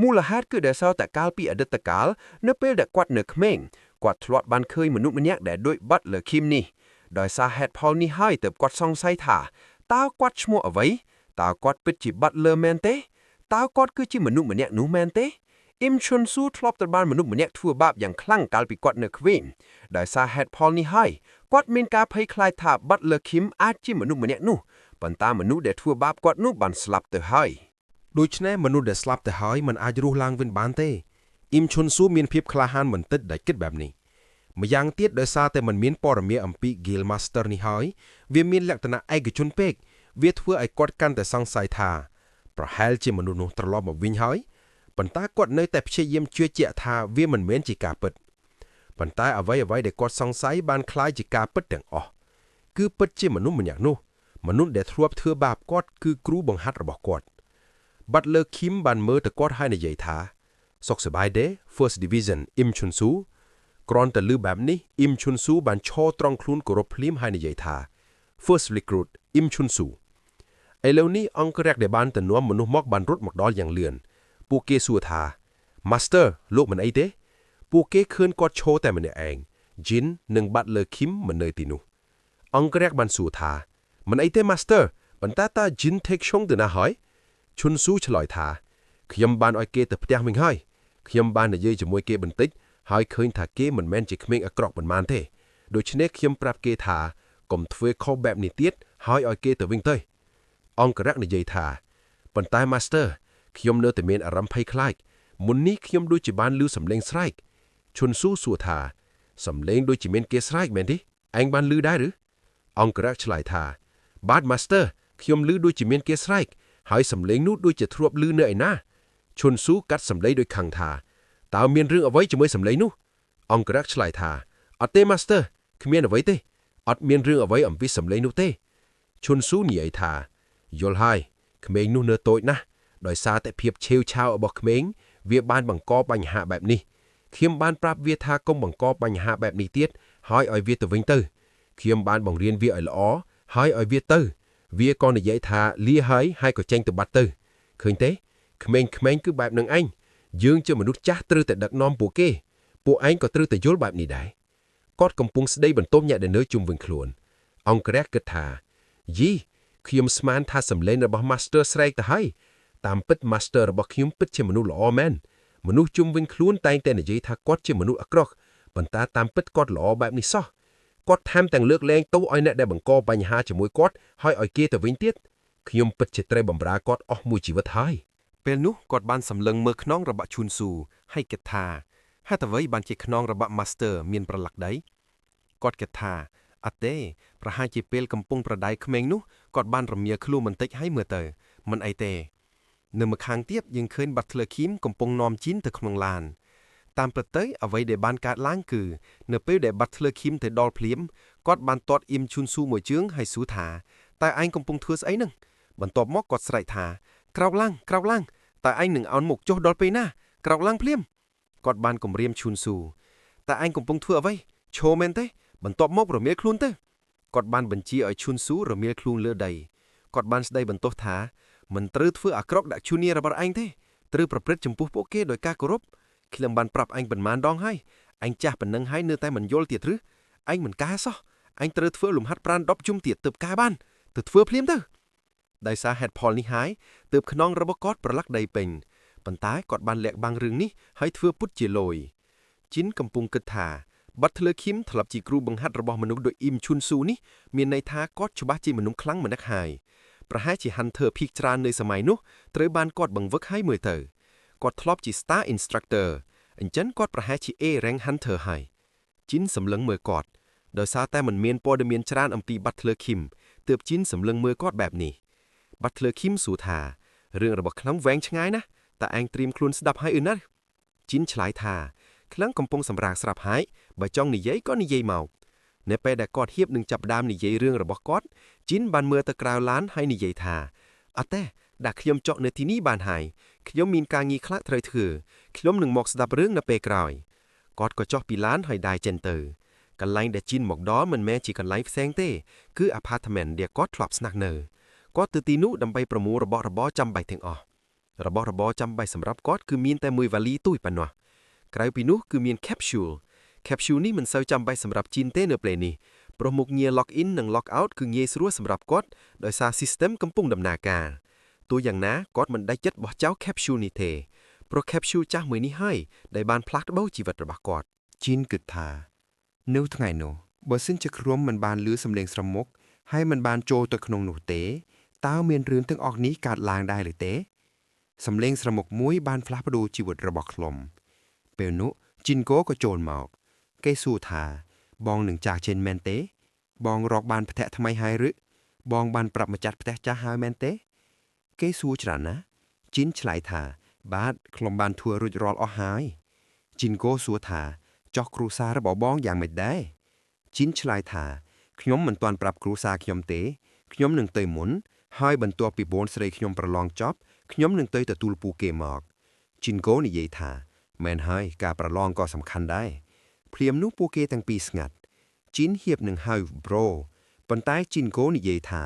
មូលហេតុគឺដោយសារតែកាលពីអតីតកាលនៅពេលដែលគាត់នៅក្មេងគាត់ធ្លាប់បានឃើញមនុស្សម្នាក់ដែលដូច Butler Kim នេះដោយសារហេតុផលនេះហើយទើបគាត់សង្ស័យថាតើគាត់ឈ្មោះអ្វីតើគាត់ពិតជា Butler មែនទេតើគាត់គឺជាមនុស្សម្នាក់នោះមែនទេអ៊ីមឈុនស៊ូធ្លាប់ត្រូវបានមនុស្សម្នាក់ធ្វើបាបយ៉ាងខ្លាំងកាលពីគាត់នៅក្មេងដោយសារហេតុផលនេះហើយគាត់មានការភ័យខ្លាចថា Butler Kim អាចជាមនុស្សម្នាក់នោះប៉ុន្តែមនុស្សដែលធ្វើបាបគាត់នោះបានស្លាប់ទៅហើយ ដូច្នេះមនុស្សដែលស្លាប់ទៅហើយមិនអាចរស់ឡើងវិញបានទេអ៊ីមឈុនស៊ូមានភាពក្លាហានបន្តិចដែលគិតបែបនេះម្យ៉ាងទៀតដោយសារតែមិនមានព័ត៌មានអំពី Guild Master នេះហើយវាមានលក្ខណៈឯកជនពេកវាធ្វើឲ្យគាត់កាន់តែសង្ស័យថាប្រហែលជាមនុស្សនោះត្រឡប់មកវិញហើយប៉ុន្តែគាត់នៅតែព្យាយាមជឿជាក់ថាវាមិនមែនជាការពិតប៉ុន្តែអ្វីអ្វីដែលគាត់សង្ស័យបានក្លាយជាការពិតទាំងអស់គឺពិតជាមនុស្សម្នាក់នោះមនុស្សដែលធ្លាប់ធ្វើបាបគាត់គឺគ្រូបង្ហាត់របស់គាត់ Butler Kim បានមើលទៅគាត់ហើយនិយាយថាសុខសប្បាយទេ First Division អ៊ីមឈុនស៊ូ។ គ្រាន់តែឮបែបនេះអ៊ីមឈុនស៊ូបានឈរត្រង់ខ្លួនគោរពភ្លាមហើយនិយាយថា First Recruit អ៊ីមឈុនស៊ូឥឡូវនេះអង្គរក្សដែលបានទៅនាំមនុស្សមកបានរត់មកដល់យ៉ាងលឿនពួកគេសួរថា Master លោកមិនអីទេ ពួកគេឃើញគាត់ឈរតែម្នាក់ឯងជីននិង Butler Kim មិននៅទីនោះអង្គរក្សបានសួរថាមិនអីទេ Master ប៉ុន្តែតើជីន Take ឈុងទៅណាហើយឈុនស៊ូឆ្លើយថាខ្ញុំបានឲ្យគេទៅផ្ទះវិញហើយខ្ញុំបាននិយាយជាមួយគេបន្តិចហើយឃើញថាគេមិនមែនជាក្មេងអាក្រក់ប៉ុន្មានទេដូច្នេះខ្ញុំប្រាប់គេថាកុំធ្វើខុសបែបនេះទៀតហើយឲ្យគេទៅវិញទៅអង្គរក្សនិយាយថាប៉ុន្តែ Master ខ្ញុំនៅតែមានអារម្មណ៍ភ័យខ្លាចមុននេះខ្ញុំដូចជាបានឮសំឡេងស្រែកឈុនស៊ូសួរថាសំឡេងដូចជាមានគេស្រែកមែនទេឯងបានឮដែរឬអង្គរក្សឆ្លើយថាបាទ Master ខ្ញុំឮដូចជាមានគេស្រែកហើយសំឡេងនោះដូចជាធ្លាប់ឮនៅឯណាឈុនស៊ូកាត់សំឡេងដោយខឹងថាតើមានរឿងអ្វីជាមួយសំឡេងនោះអង្គរក្សឆ្លើយថាអត់ទេ Master គ្មានអ្វីទេអត់មានរឿងអ្វីអំពីសំឡេងនោះទេឈុនស៊ូនិយាយថាយល់ហើយក្មេងនោះនៅតូចណាស់ដោយសារតែភាពឆេវឆាវរបស់ក្មេងវាបានបង្កបញ្ហាបែបនេះខ្ញុំបានប្រាប់វាថាកុំបង្កបញ្ហាបែបនេះទៀតហើយឲ្យវាទៅវិញទៅខ្ញុំបានបង្រៀនវាឲ្យល្អហើយឲ្យវាទៅវាក៏និយាយថាលាហើយហើយក៏ចេញទៅបាត់ទៅឃើញទេក្មេងៗគឺបែបនឹងឯងយើងជាមនុស្សចាស់ត្រូវតែដឹកនាំពួកគេពួកឯងក៏ត្រូវតែយល់បែបនេះដែរគាត់កំពុងស្ដីបន្ទោសអ្នកដែលនៅជុំវិញខ្លួនអង្គរក្សគិតថាយីខ្ញុំស្មានថាសម្លេងរបស់ Master ស្រែកទៅហើយតាមពិត Master របស់ខ្ញុំពិតជាមនុស្សល្អមែនមនុស្សជុំវិញខ្លួនតែងតែនិយាយថាគាត់ជាមនុស្សអាក្រក់ប៉ុន្តែតាមពិតគាត់ល្អបែបនេះសោះគាត់ថែមទាំងលើកលែងទោសឲ្យអ្នកដែលបង្កបញ្ហាជាមួយគាត់ហើយឲ្យគេទៅវិញទៀតខ្ញុំពិតជាត្រូវបម្រើគាត់អស់មួយជីវិតហើយពេលនោះគាត់បានសម្លឹងមើលខ្នងរបស់ឈូនស៊ូហើយគិតថាហេតុអ្វីបានជាខ្នងរបស់ Master មានប្រឡាក់ដីគាត់គិតថាអត់ទេប្រហែលជាពេលកំពុងប្រដៅក្មេងនោះគាត់បានរមៀខ្លួនបន្តិចហើយមើលទៅមិនអីទេនៅម្ខាងទៀតយើងឃើញ Butler Kim កំពុងនាំជីនទៅក្នុងឡានតាមពិតទៅអ្វីដែលបានកើតឡើងគឺនៅពេលដែល Butler Kim ទៅដល់ភ្លាមគាត់បានទាត់អ៊ីមឈុនស៊ូមួយជើងហើយសួរថាតើឯងកំពុងធ្វើស្អីនឹងបន្ទាប់មកគាត់ស្រែកថាក្រោកឡើងក្រោកឡើងតើឯងនឹងអោនមុខចុះដល់ពេលណាក្រោកឡើងភ្លាមគាត់បានគំរាមឈុនស៊ូតើឯងកំពុងធ្វើអ្វីឈរមែនទេបន្ទាប់មករមៀលខ្លួនទៅគាត់បានបញ្ជាឲ្យឈុនស៊ូរមៀលខ្លួនលើដីគាត់បានស្ដីបន្ទោសថាមិនត្រូវធ្វើអាក្រក់ដាក់ជូនីរបស់ឯងទេត្រូវប្រព្រឹត្តចំពោះពួកគេដោយការគោរពខ្ញុំបានប្រាប់ឯងប៉ុន្មានដងហើយឯងចាស់ប៉ុណ្ណឹងហើយនៅតែមិនយល់ទៀតឬឯងមិនកែសោះឯងត្រូវធ្វើលំហាត់ប្រាណ10ជុំទៀតទើបកែបានទៅធ្វើភ្លាមទៅដោយសារហេតុផលនេះហើយទើបខ្នងរបស់គាត់ប្រឡាក់ដីពេញប៉ុន្តែគាត់បានលាក់បាំងរឿងនេះហើយធ្វើពុតជាលយជីនកំពុងគិតថាButler Kim ធ្លាប់ជាគ្រូបង្ហាត់របស់មនុស្សដូចអ៊ីមឈុនស៊ូនេះមានន័យថាគាត់ច្បាស់ជាមនុស្សខ្លាំងម្នាក់ហើយប្រហែលជា Hunter ភាគច្រើននៅសម័យនោះត្រូវបានគាត់បង្វឹកឲ្យមើលទៅគាត់ធ្លាប់ជា Star Instructor អញ្ចឹងគាត់ប្រហែលជា A rank Hunter ហើយជីនសម្លឹងមើលគាត់ដោយសារតែមិនមានព័ត៌មានច្រើនអំពី Butler Kim ទើបជីនសម្លឹងមើលគាត់បែបនេះ Butler Kim សួរថារឿងរបស់ខ្ញុំវែងឆ្ងាយណាស់តើឯងត្រៀមខ្លួនស្ដាប់ហើយអឺណាជីនឆ្លើយថាខ្លាំងកំពុងសម្រាកស្រាប់ហើយបើចង់និយាយក៏និយាយមកនៅពេលដែលគាត់ហៀបនឹងចាប់ផ្ដើមនិយាយរឿងរបស់គាត់ជីនបានមើលទៅក្រៅឡានហើយនិយាយថាអត់ទេដាក់ខ្ញុំចុកនៅទីនេះបានហើយខ្ញុំមានការងារខ្លះត្រូវធ្វើខ្ញុំនឹងមកស្ដាប់រឿងនៅពេលក្រោយគាត់ក៏ចុះពីឡានហើយដើរចេញទៅកន្លែងដែលជីនមកដល់មិនមែនជាកន្លែងផ្សេងទេគឺ apartment ដែលគាត់ធ្លាប់ស្នាក់នៅគាត់ទៅទីនោះដើម្បីប្រមូលរបស់របរចាំបាច់ទាំងអស់របស់របរចាំបាច់សម្រាប់គាត់គឺមានតែមួយវ៉ាលីទូចប៉ុណ្ណោះក្រៅពីនោះគឺមាន capsule capsule នេះមិនសូវចាំបាច់សម្រាប់ជីនទេនៅពេលនេះព្រោះមុខងារ log in និង log out គឺងាយស្រួលសម្រាប់គាត់ដោយសារ system កំពុងដំណើរការទោះយ៉ាងណាគាត់មិនដាច់ចិត្តបោះចោល capsule នេះទេព្រោះ capsule ចាស់មួយនេះហើយដែលបានផ្លាស់ប្ដូរជីវិតរបស់គាត់ ជីនគិតថានៅថ្ងៃនោះបើសិនជាក្រុមមិនបានលឺសំឡេងស្រមុកហើយមិនបានចូលទៅក្នុងនោះទេតើមានរឿងទាំងអស់នេះកើតឡើងដែរឬទេសំឡេងស្រមុកមួយបានផ្លាស់ប្ដូរជីវិតរបស់ខ្ញុំពេលនោះជីនកូក៏ចូលមកគេសួរថាបងនឹងចាស់ចេញមែនទេ បងរកបានផ្ទះថ្មីហើយឬបងបានប្រាប់ម្ចាស់ផ្ទះចាស់ហើយមែនទេ គេសួរច្រើនណាស់ជីនឆ្លើយថាបាទខ្ញុំបានធ្វើរួចរាល់អស់ហើយជីនកូសួរថាចោះគ្រួសាររបស់បងយ៉ាងម៉េចដែរជីនឆ្លើយថាខ្ញុំមិនទាន់ប្រាប់គ្រួសារខ្ញុំទេខ្ញុំនឹងទៅមុនហើយបន្ទាប់ពីបូនស្រីខ្ញុំប្រឡងចប់ខ្ញុំនឹងទៅទទួលពូគេមកជីនកូនិយាយថាមែនហើយការប្រឡងក៏សំខាន់ដែរ ភ្លាមនោះពួកគេទាំងពីរស្ងាត់ជីនហៀបនឹងហៅ bro ប៉ុន្តែជីនកូនិយាយថា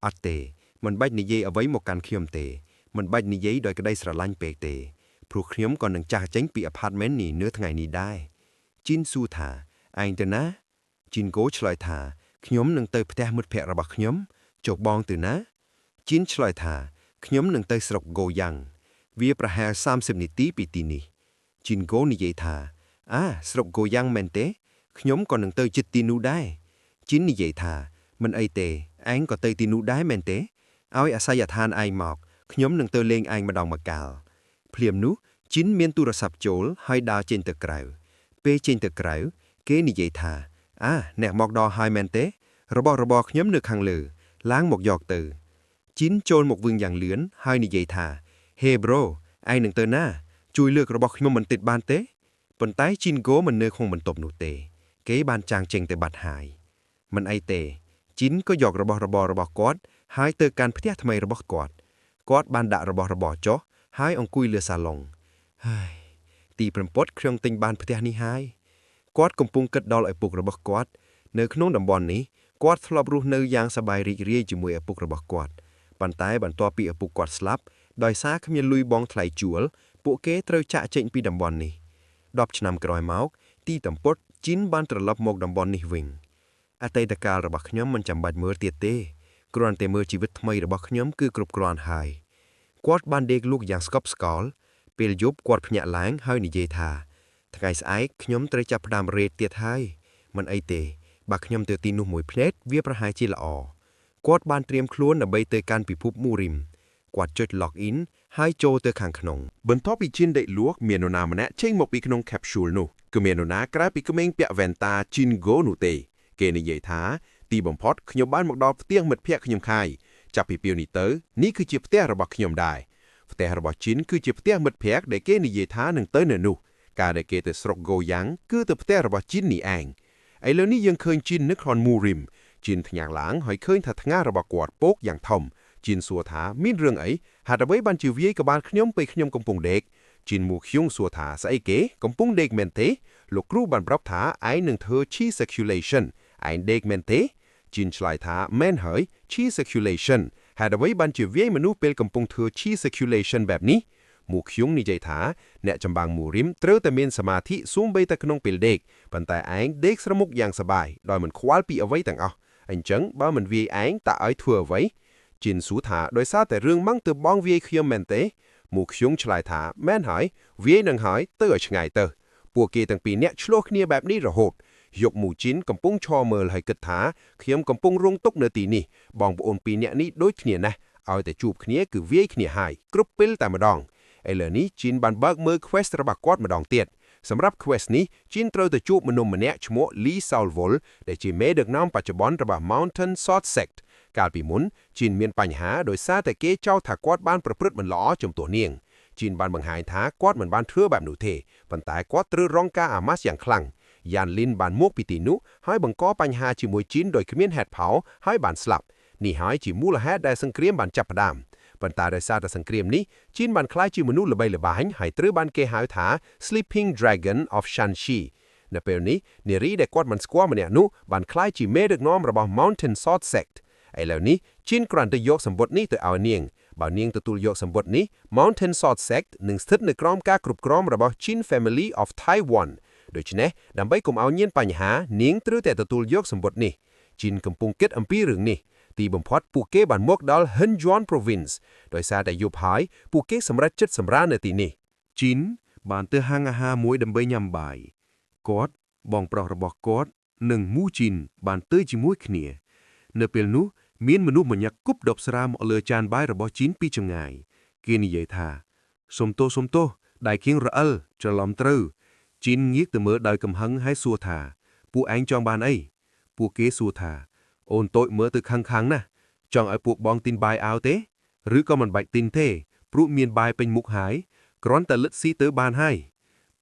អត់ទេមិនបាច់និយាយអ្វីមកកាន់ខ្ញុំទេមិនបាច់និយាយដោយក្តីស្រឡាញ់ពេកទេព្រោះខ្ញុំក៏នឹងចាស់ចេញពីអាផាតមិននេះនៅថ្ងៃនេះដែរជីនសួរថាឯងទៅណាជីនកូឆ្លើយថាខ្ញុំនឹងទៅផ្ទះមិត្តភ័ក្តិរបស់ខ្ញុំចុះបងទៅណាជីនឆ្លើយថាខ្ញុំនឹងទៅស្រុកហ្គោយ៉ាងវាប្រហែល30នាទីពីទីនេះជីនកូនិយាយថាអាស្រុកហ្គោយ៉ាងមែនទេខ្ញុំក៏នឹងទៅជិតទីនោះដែរជីននិយាយថាមិនអីទេឯងក៏ទៅទីនោះដែរមែនទេឲ្យអាសយដ្ឋានឯងមកខ្ញុំនឹងទៅលេងឯងម្ដងម្កាលភ្លាមនោះជីនមានទូរស័ព្ទចូលហើយដើរចេញទៅក្រៅពេលចេញទៅក្រៅគេនិយាយថាអាអ្នកមកដល់ហើយមែនទេរបស់របរខ្ញុំនៅខាងលើឡើងមកយកទៅជីនចូលមកវិញយ៉ាងលឿនហើយនិយាយថា Hey bro ឯងនឹងទៅណាជួយលើករបស់ខ្ញុំបន្តិចបានទេប៉ុន្តែជីនហ្គោមិននៅក្នុងបន្ទប់នោះទេ គេបានចាងចេញទៅបាត់ហើយមិនអីទេជីនក៏យករបស់របររបស់គាត់ហើយទៅកាន់ផ្ទះថ្មីរបស់គាត់គាត់បានដាក់របស់របរចុះហើយអង្គុយលើសាឡុងហើយទីប្រពតខ្ញុំទិញបានផ្ទះនេះហើយគាត់កំពុងគិតដល់ឪពុករបស់គាត់នៅក្នុងតំបន់នេះគាត់ធ្លាប់រស់នៅយ៉ាងសប្បាយរីករាយជាមួយឪពុករបស់គាត់ប៉ុន្តែបន្ទាប់ពីឪពុកគាត់ស្លាប់ដោយសារគ្មានលុយបង់ថ្លៃជួលពួកគេត្រូវចាក់ចេញពីតំបន់នេះ10ឆ្នាំក្រោយមកទីតំពុតជីនបានត្រឡប់មកតំបន់នេះវិញអតីតកាលរបស់ខ្ញុំមិនចាំបាច់មើលទៀតទេគ្រាន់តែមើលជីវិតថ្មីរបស់ខ្ញុំគឺគ្រប់គ្រាន់ហើយគាត់បានដេកលក់យ៉ាងស្កប់ស្កល់ពេលយប់គាត់ភ្ញាក់ឡើងហើយនិយាយថាថ្ងៃស្អែកខ្ញុំត្រូវចាប់ផ្ដើមរេតទៀតហើយមិនអីទេបើខ្ញុំទៅទីនោះមួយភ្លែតវាប្រហែលជាល្អគាត់បានត្រៀមខ្លួនដើម្បីទៅកាន់ពិភពមូរីមគាត់ចុច log in ហើយចូលទៅខាងក្នុង បន្ទាប់ពីជីនដេកលក់មាននរណាម្នាក់ចេញមកពីក្នុង capsule នោះគឺមាននរណាក្រៅពីក្មេងពាក់វ៉ែនតាជីនហ្គោនោះទេគេនិយាយថាទីបំផុតខ្ញុំបានមកដល់ផ្ទះមិត្តភ័ក្តិខ្ញុំខាយចាប់ពីពេលនេះទៅនេះគឺជាផ្ទះរបស់ខ្ញុំដែរផ្ទះរបស់ជីនគឺជាផ្ទះមិត្តភ័ក្តិដែលគេនិយាយថានឹងទៅនៅនោះការដែលគេទៅស្រុកហ្គោយ៉ាងគឺទៅផ្ទះរបស់ជីននេះឯងឥឡូវនេះយើងឃើញជីននៅក្នុងមូរីមជីនថ្ញាក់ឡើងហើយឃើញថាថ្ងាសរបស់គាត់ពោកយ៉ាងធំជីនសួរថាមានរឿងអីហេតុអ្វីបានជាវាយក្បាលខ្ញុំពេលខ្ញុំកំពុងដេកជីនមូឃ្យុងសួរថាស្អីគេកំពុងដេកមែនទេលោកគ្រូបានប្រាប់ថាឯងនឹងធ្វើ chi circulation ឯងដេកមែនទេជីនឆ្លើយថាមែនហើយ chi circulation ហេតុអ្វីបានជាវាយមនុស្សពេលកំពុងធ្វើ chi circulation បែបនេះមូឃ្យុងនិយាយថាអ្នកចម្បាំងមូរីមត្រូវតែមានសមាធិសូម្បីតែក្នុងពេលដេកប៉ុន្តែឯងដេកស្រមុកយ៉ាងសប្បាយដោយមិនខ្វល់ពីអ្វីទាំងអស់អញ្ចឹងបើមិនវាយឯងតើឲ្យធ្វើអ្វីជីនសួរថាដោយសារតែរឿងម៉ងទៅបងវាយខ្ញុំមែនទេមូឃ្យុងឆ្លើយថាមែនហើយវាយនឹងហើយទៅឲ្យឆ្ងាយទៅពួកគេទាំងពីរនាក់ឆ្លោះគ្នាបែបនេះរហូតយកមូជីនកំពុងឈរមើលហើយគិតថាខ្ញុំកំពុងរងទុក្ខនៅទីនេះបងប្អូនពីរនាក់នេះដូចគ្នាណាស់ឲ្យតែជួបគ្នាគឺវាយគ្នាហើយគ្រប់ពេលតែម្ដងឥឡូវនេះជីនបានបើកមើល quest របស់គាត់ម្ដងទៀតសម្រាប់ quest នេះជីនត្រូវទៅជួបមនុស្សម្នាក់ឈ្មោះ Lee Saulvol ដែលជាមេដឹកនាំបច្ចុប្បន្នរបស់ Mountain Sword Sect កាលពីមុនជីនមានបញ្ហាដោយសារតែគេចោទថាគាត់បានប្រព្រឹត្តមិនល្អចំពោះនាងជីនបានបង្ហាញថាគាត់មិនបានធ្វើបែបនោះទេប៉ុន្តែគាត់ត្រូវរងការអាម៉ាស់យ៉ាងខ្លាំងយ៉ានលីនបានមកពីទីនោះហើយបង្កបញ្ហាជាមួយជីនដោយគ្មានហេតុផលហើយបានស្លាប់នេះហើយជាមូលហេតុដែលសង្គ្រាមបានចាប់ផ្ដើមប៉ុន្តែដោយសារតែសង្គ្រាមនេះជីនបានក្លាយជាមនុស្សល្បីល្បាញហើយត្រូវបានគេហៅថា Sleeping Dragon of Shanxi នៅពេលនេះនារីដែលគាត់មិនស្គាល់ម្នាក់នោះបានក្លាយជាមេដឹកនាំរបស់ Mountain Sword Sect ឥឡូវនេះជីនគ្រាន់តែយកសម្បត្តិនេះទៅឲ្យនាងបើនាងទទួលយកសម្បត្តិនេះ Mountain Sword Sect នឹងស្ថិតនៅក្រោមការគ្រប់គ្រងរបស់ Chin Family of Taiwan ដូច្នេះដើម្បីកុំឲ្យមានបញ្ហានាងត្រូវតែទទួលយកសម្បត្តិនេះជីនកំពុងគិតអំពីរឿងនេះទីបំផុតពួកគេបានមកដល់ Henyuan Province ដោយសារតែយប់ហើយពួកគេសម្រេចចិត្តសម្រាកនៅទីនេះជីនបានទៅហាងអាហារមួយដើម្បីញ៉ាំបាយគាត់បងប្រុសរបស់គាត់និងមូជីនបានទៅជាមួយគ្នា នៅពេលនោះមានមនុស្សម្នាក់គប់ដបស្រាមកលើចានបាយរបស់ជីនពីចម្ងាយគេនិយាយថាសុំទោសសុំទោសដៃគៀងរអិលច្រឡំត្រូវជីនងាកទៅមើលដោយកំហឹងហើយសួរថាពួកឯងចង់បានអីពួកគេសួរថាអូនតូចមើលទៅខាងខាងណាស់ចង់ឲ្យពួកបងទិញបាយអោទេឬក៏មិនបាច់ទិញទេព្រោះមានបាយពេញមុខហើយគ្រាន់តែលិតស៊ីទៅបានហើយ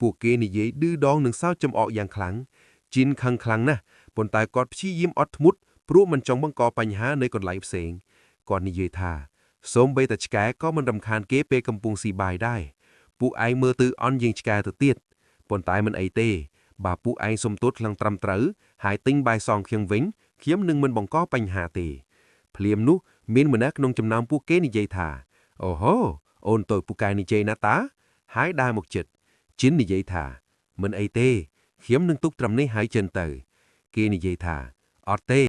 ពួកគេនិយាយឌឺដងនឹងសើចចំអកយ៉ាងខ្លាំងជីនខឹងខ្លាំងណាស់ប៉ុន្តែគាត់ព្យាយាមអត់ធ្មត់ព្រោះមិនចង់បង្កបញ្ហានៅកន្លែងផ្សេងគាត់និយាយថាសូម្បីតែឆ្កែក៏មិនរំខានគេពេលកំពុងស៊ីបាយដែរពួកឯងមើលទៅអន់ជាងឆ្កែទៅទៀតប៉ុន្តែមិនអីទេ បើពួកឯងសុំទោសខ្លាំងត្រឹមត្រូវហើយទិញបាយសងខ្ញុំវិញខ្ញុំនឹងមិនបង្កបញ្ហាទេភ្លាមនោះមានម្នាក់ក្នុងចំណោមពួកគេនិយាយថាអូហូអូនតូចពូកែនិយាយណាតាហើយដើរមកចិត្តជីននិយាយថាមិនអីទេខ្ញុំនឹងទុកត្រឹមនេះហើយចិនទៅ គេនិយាយថាអត់ទេ។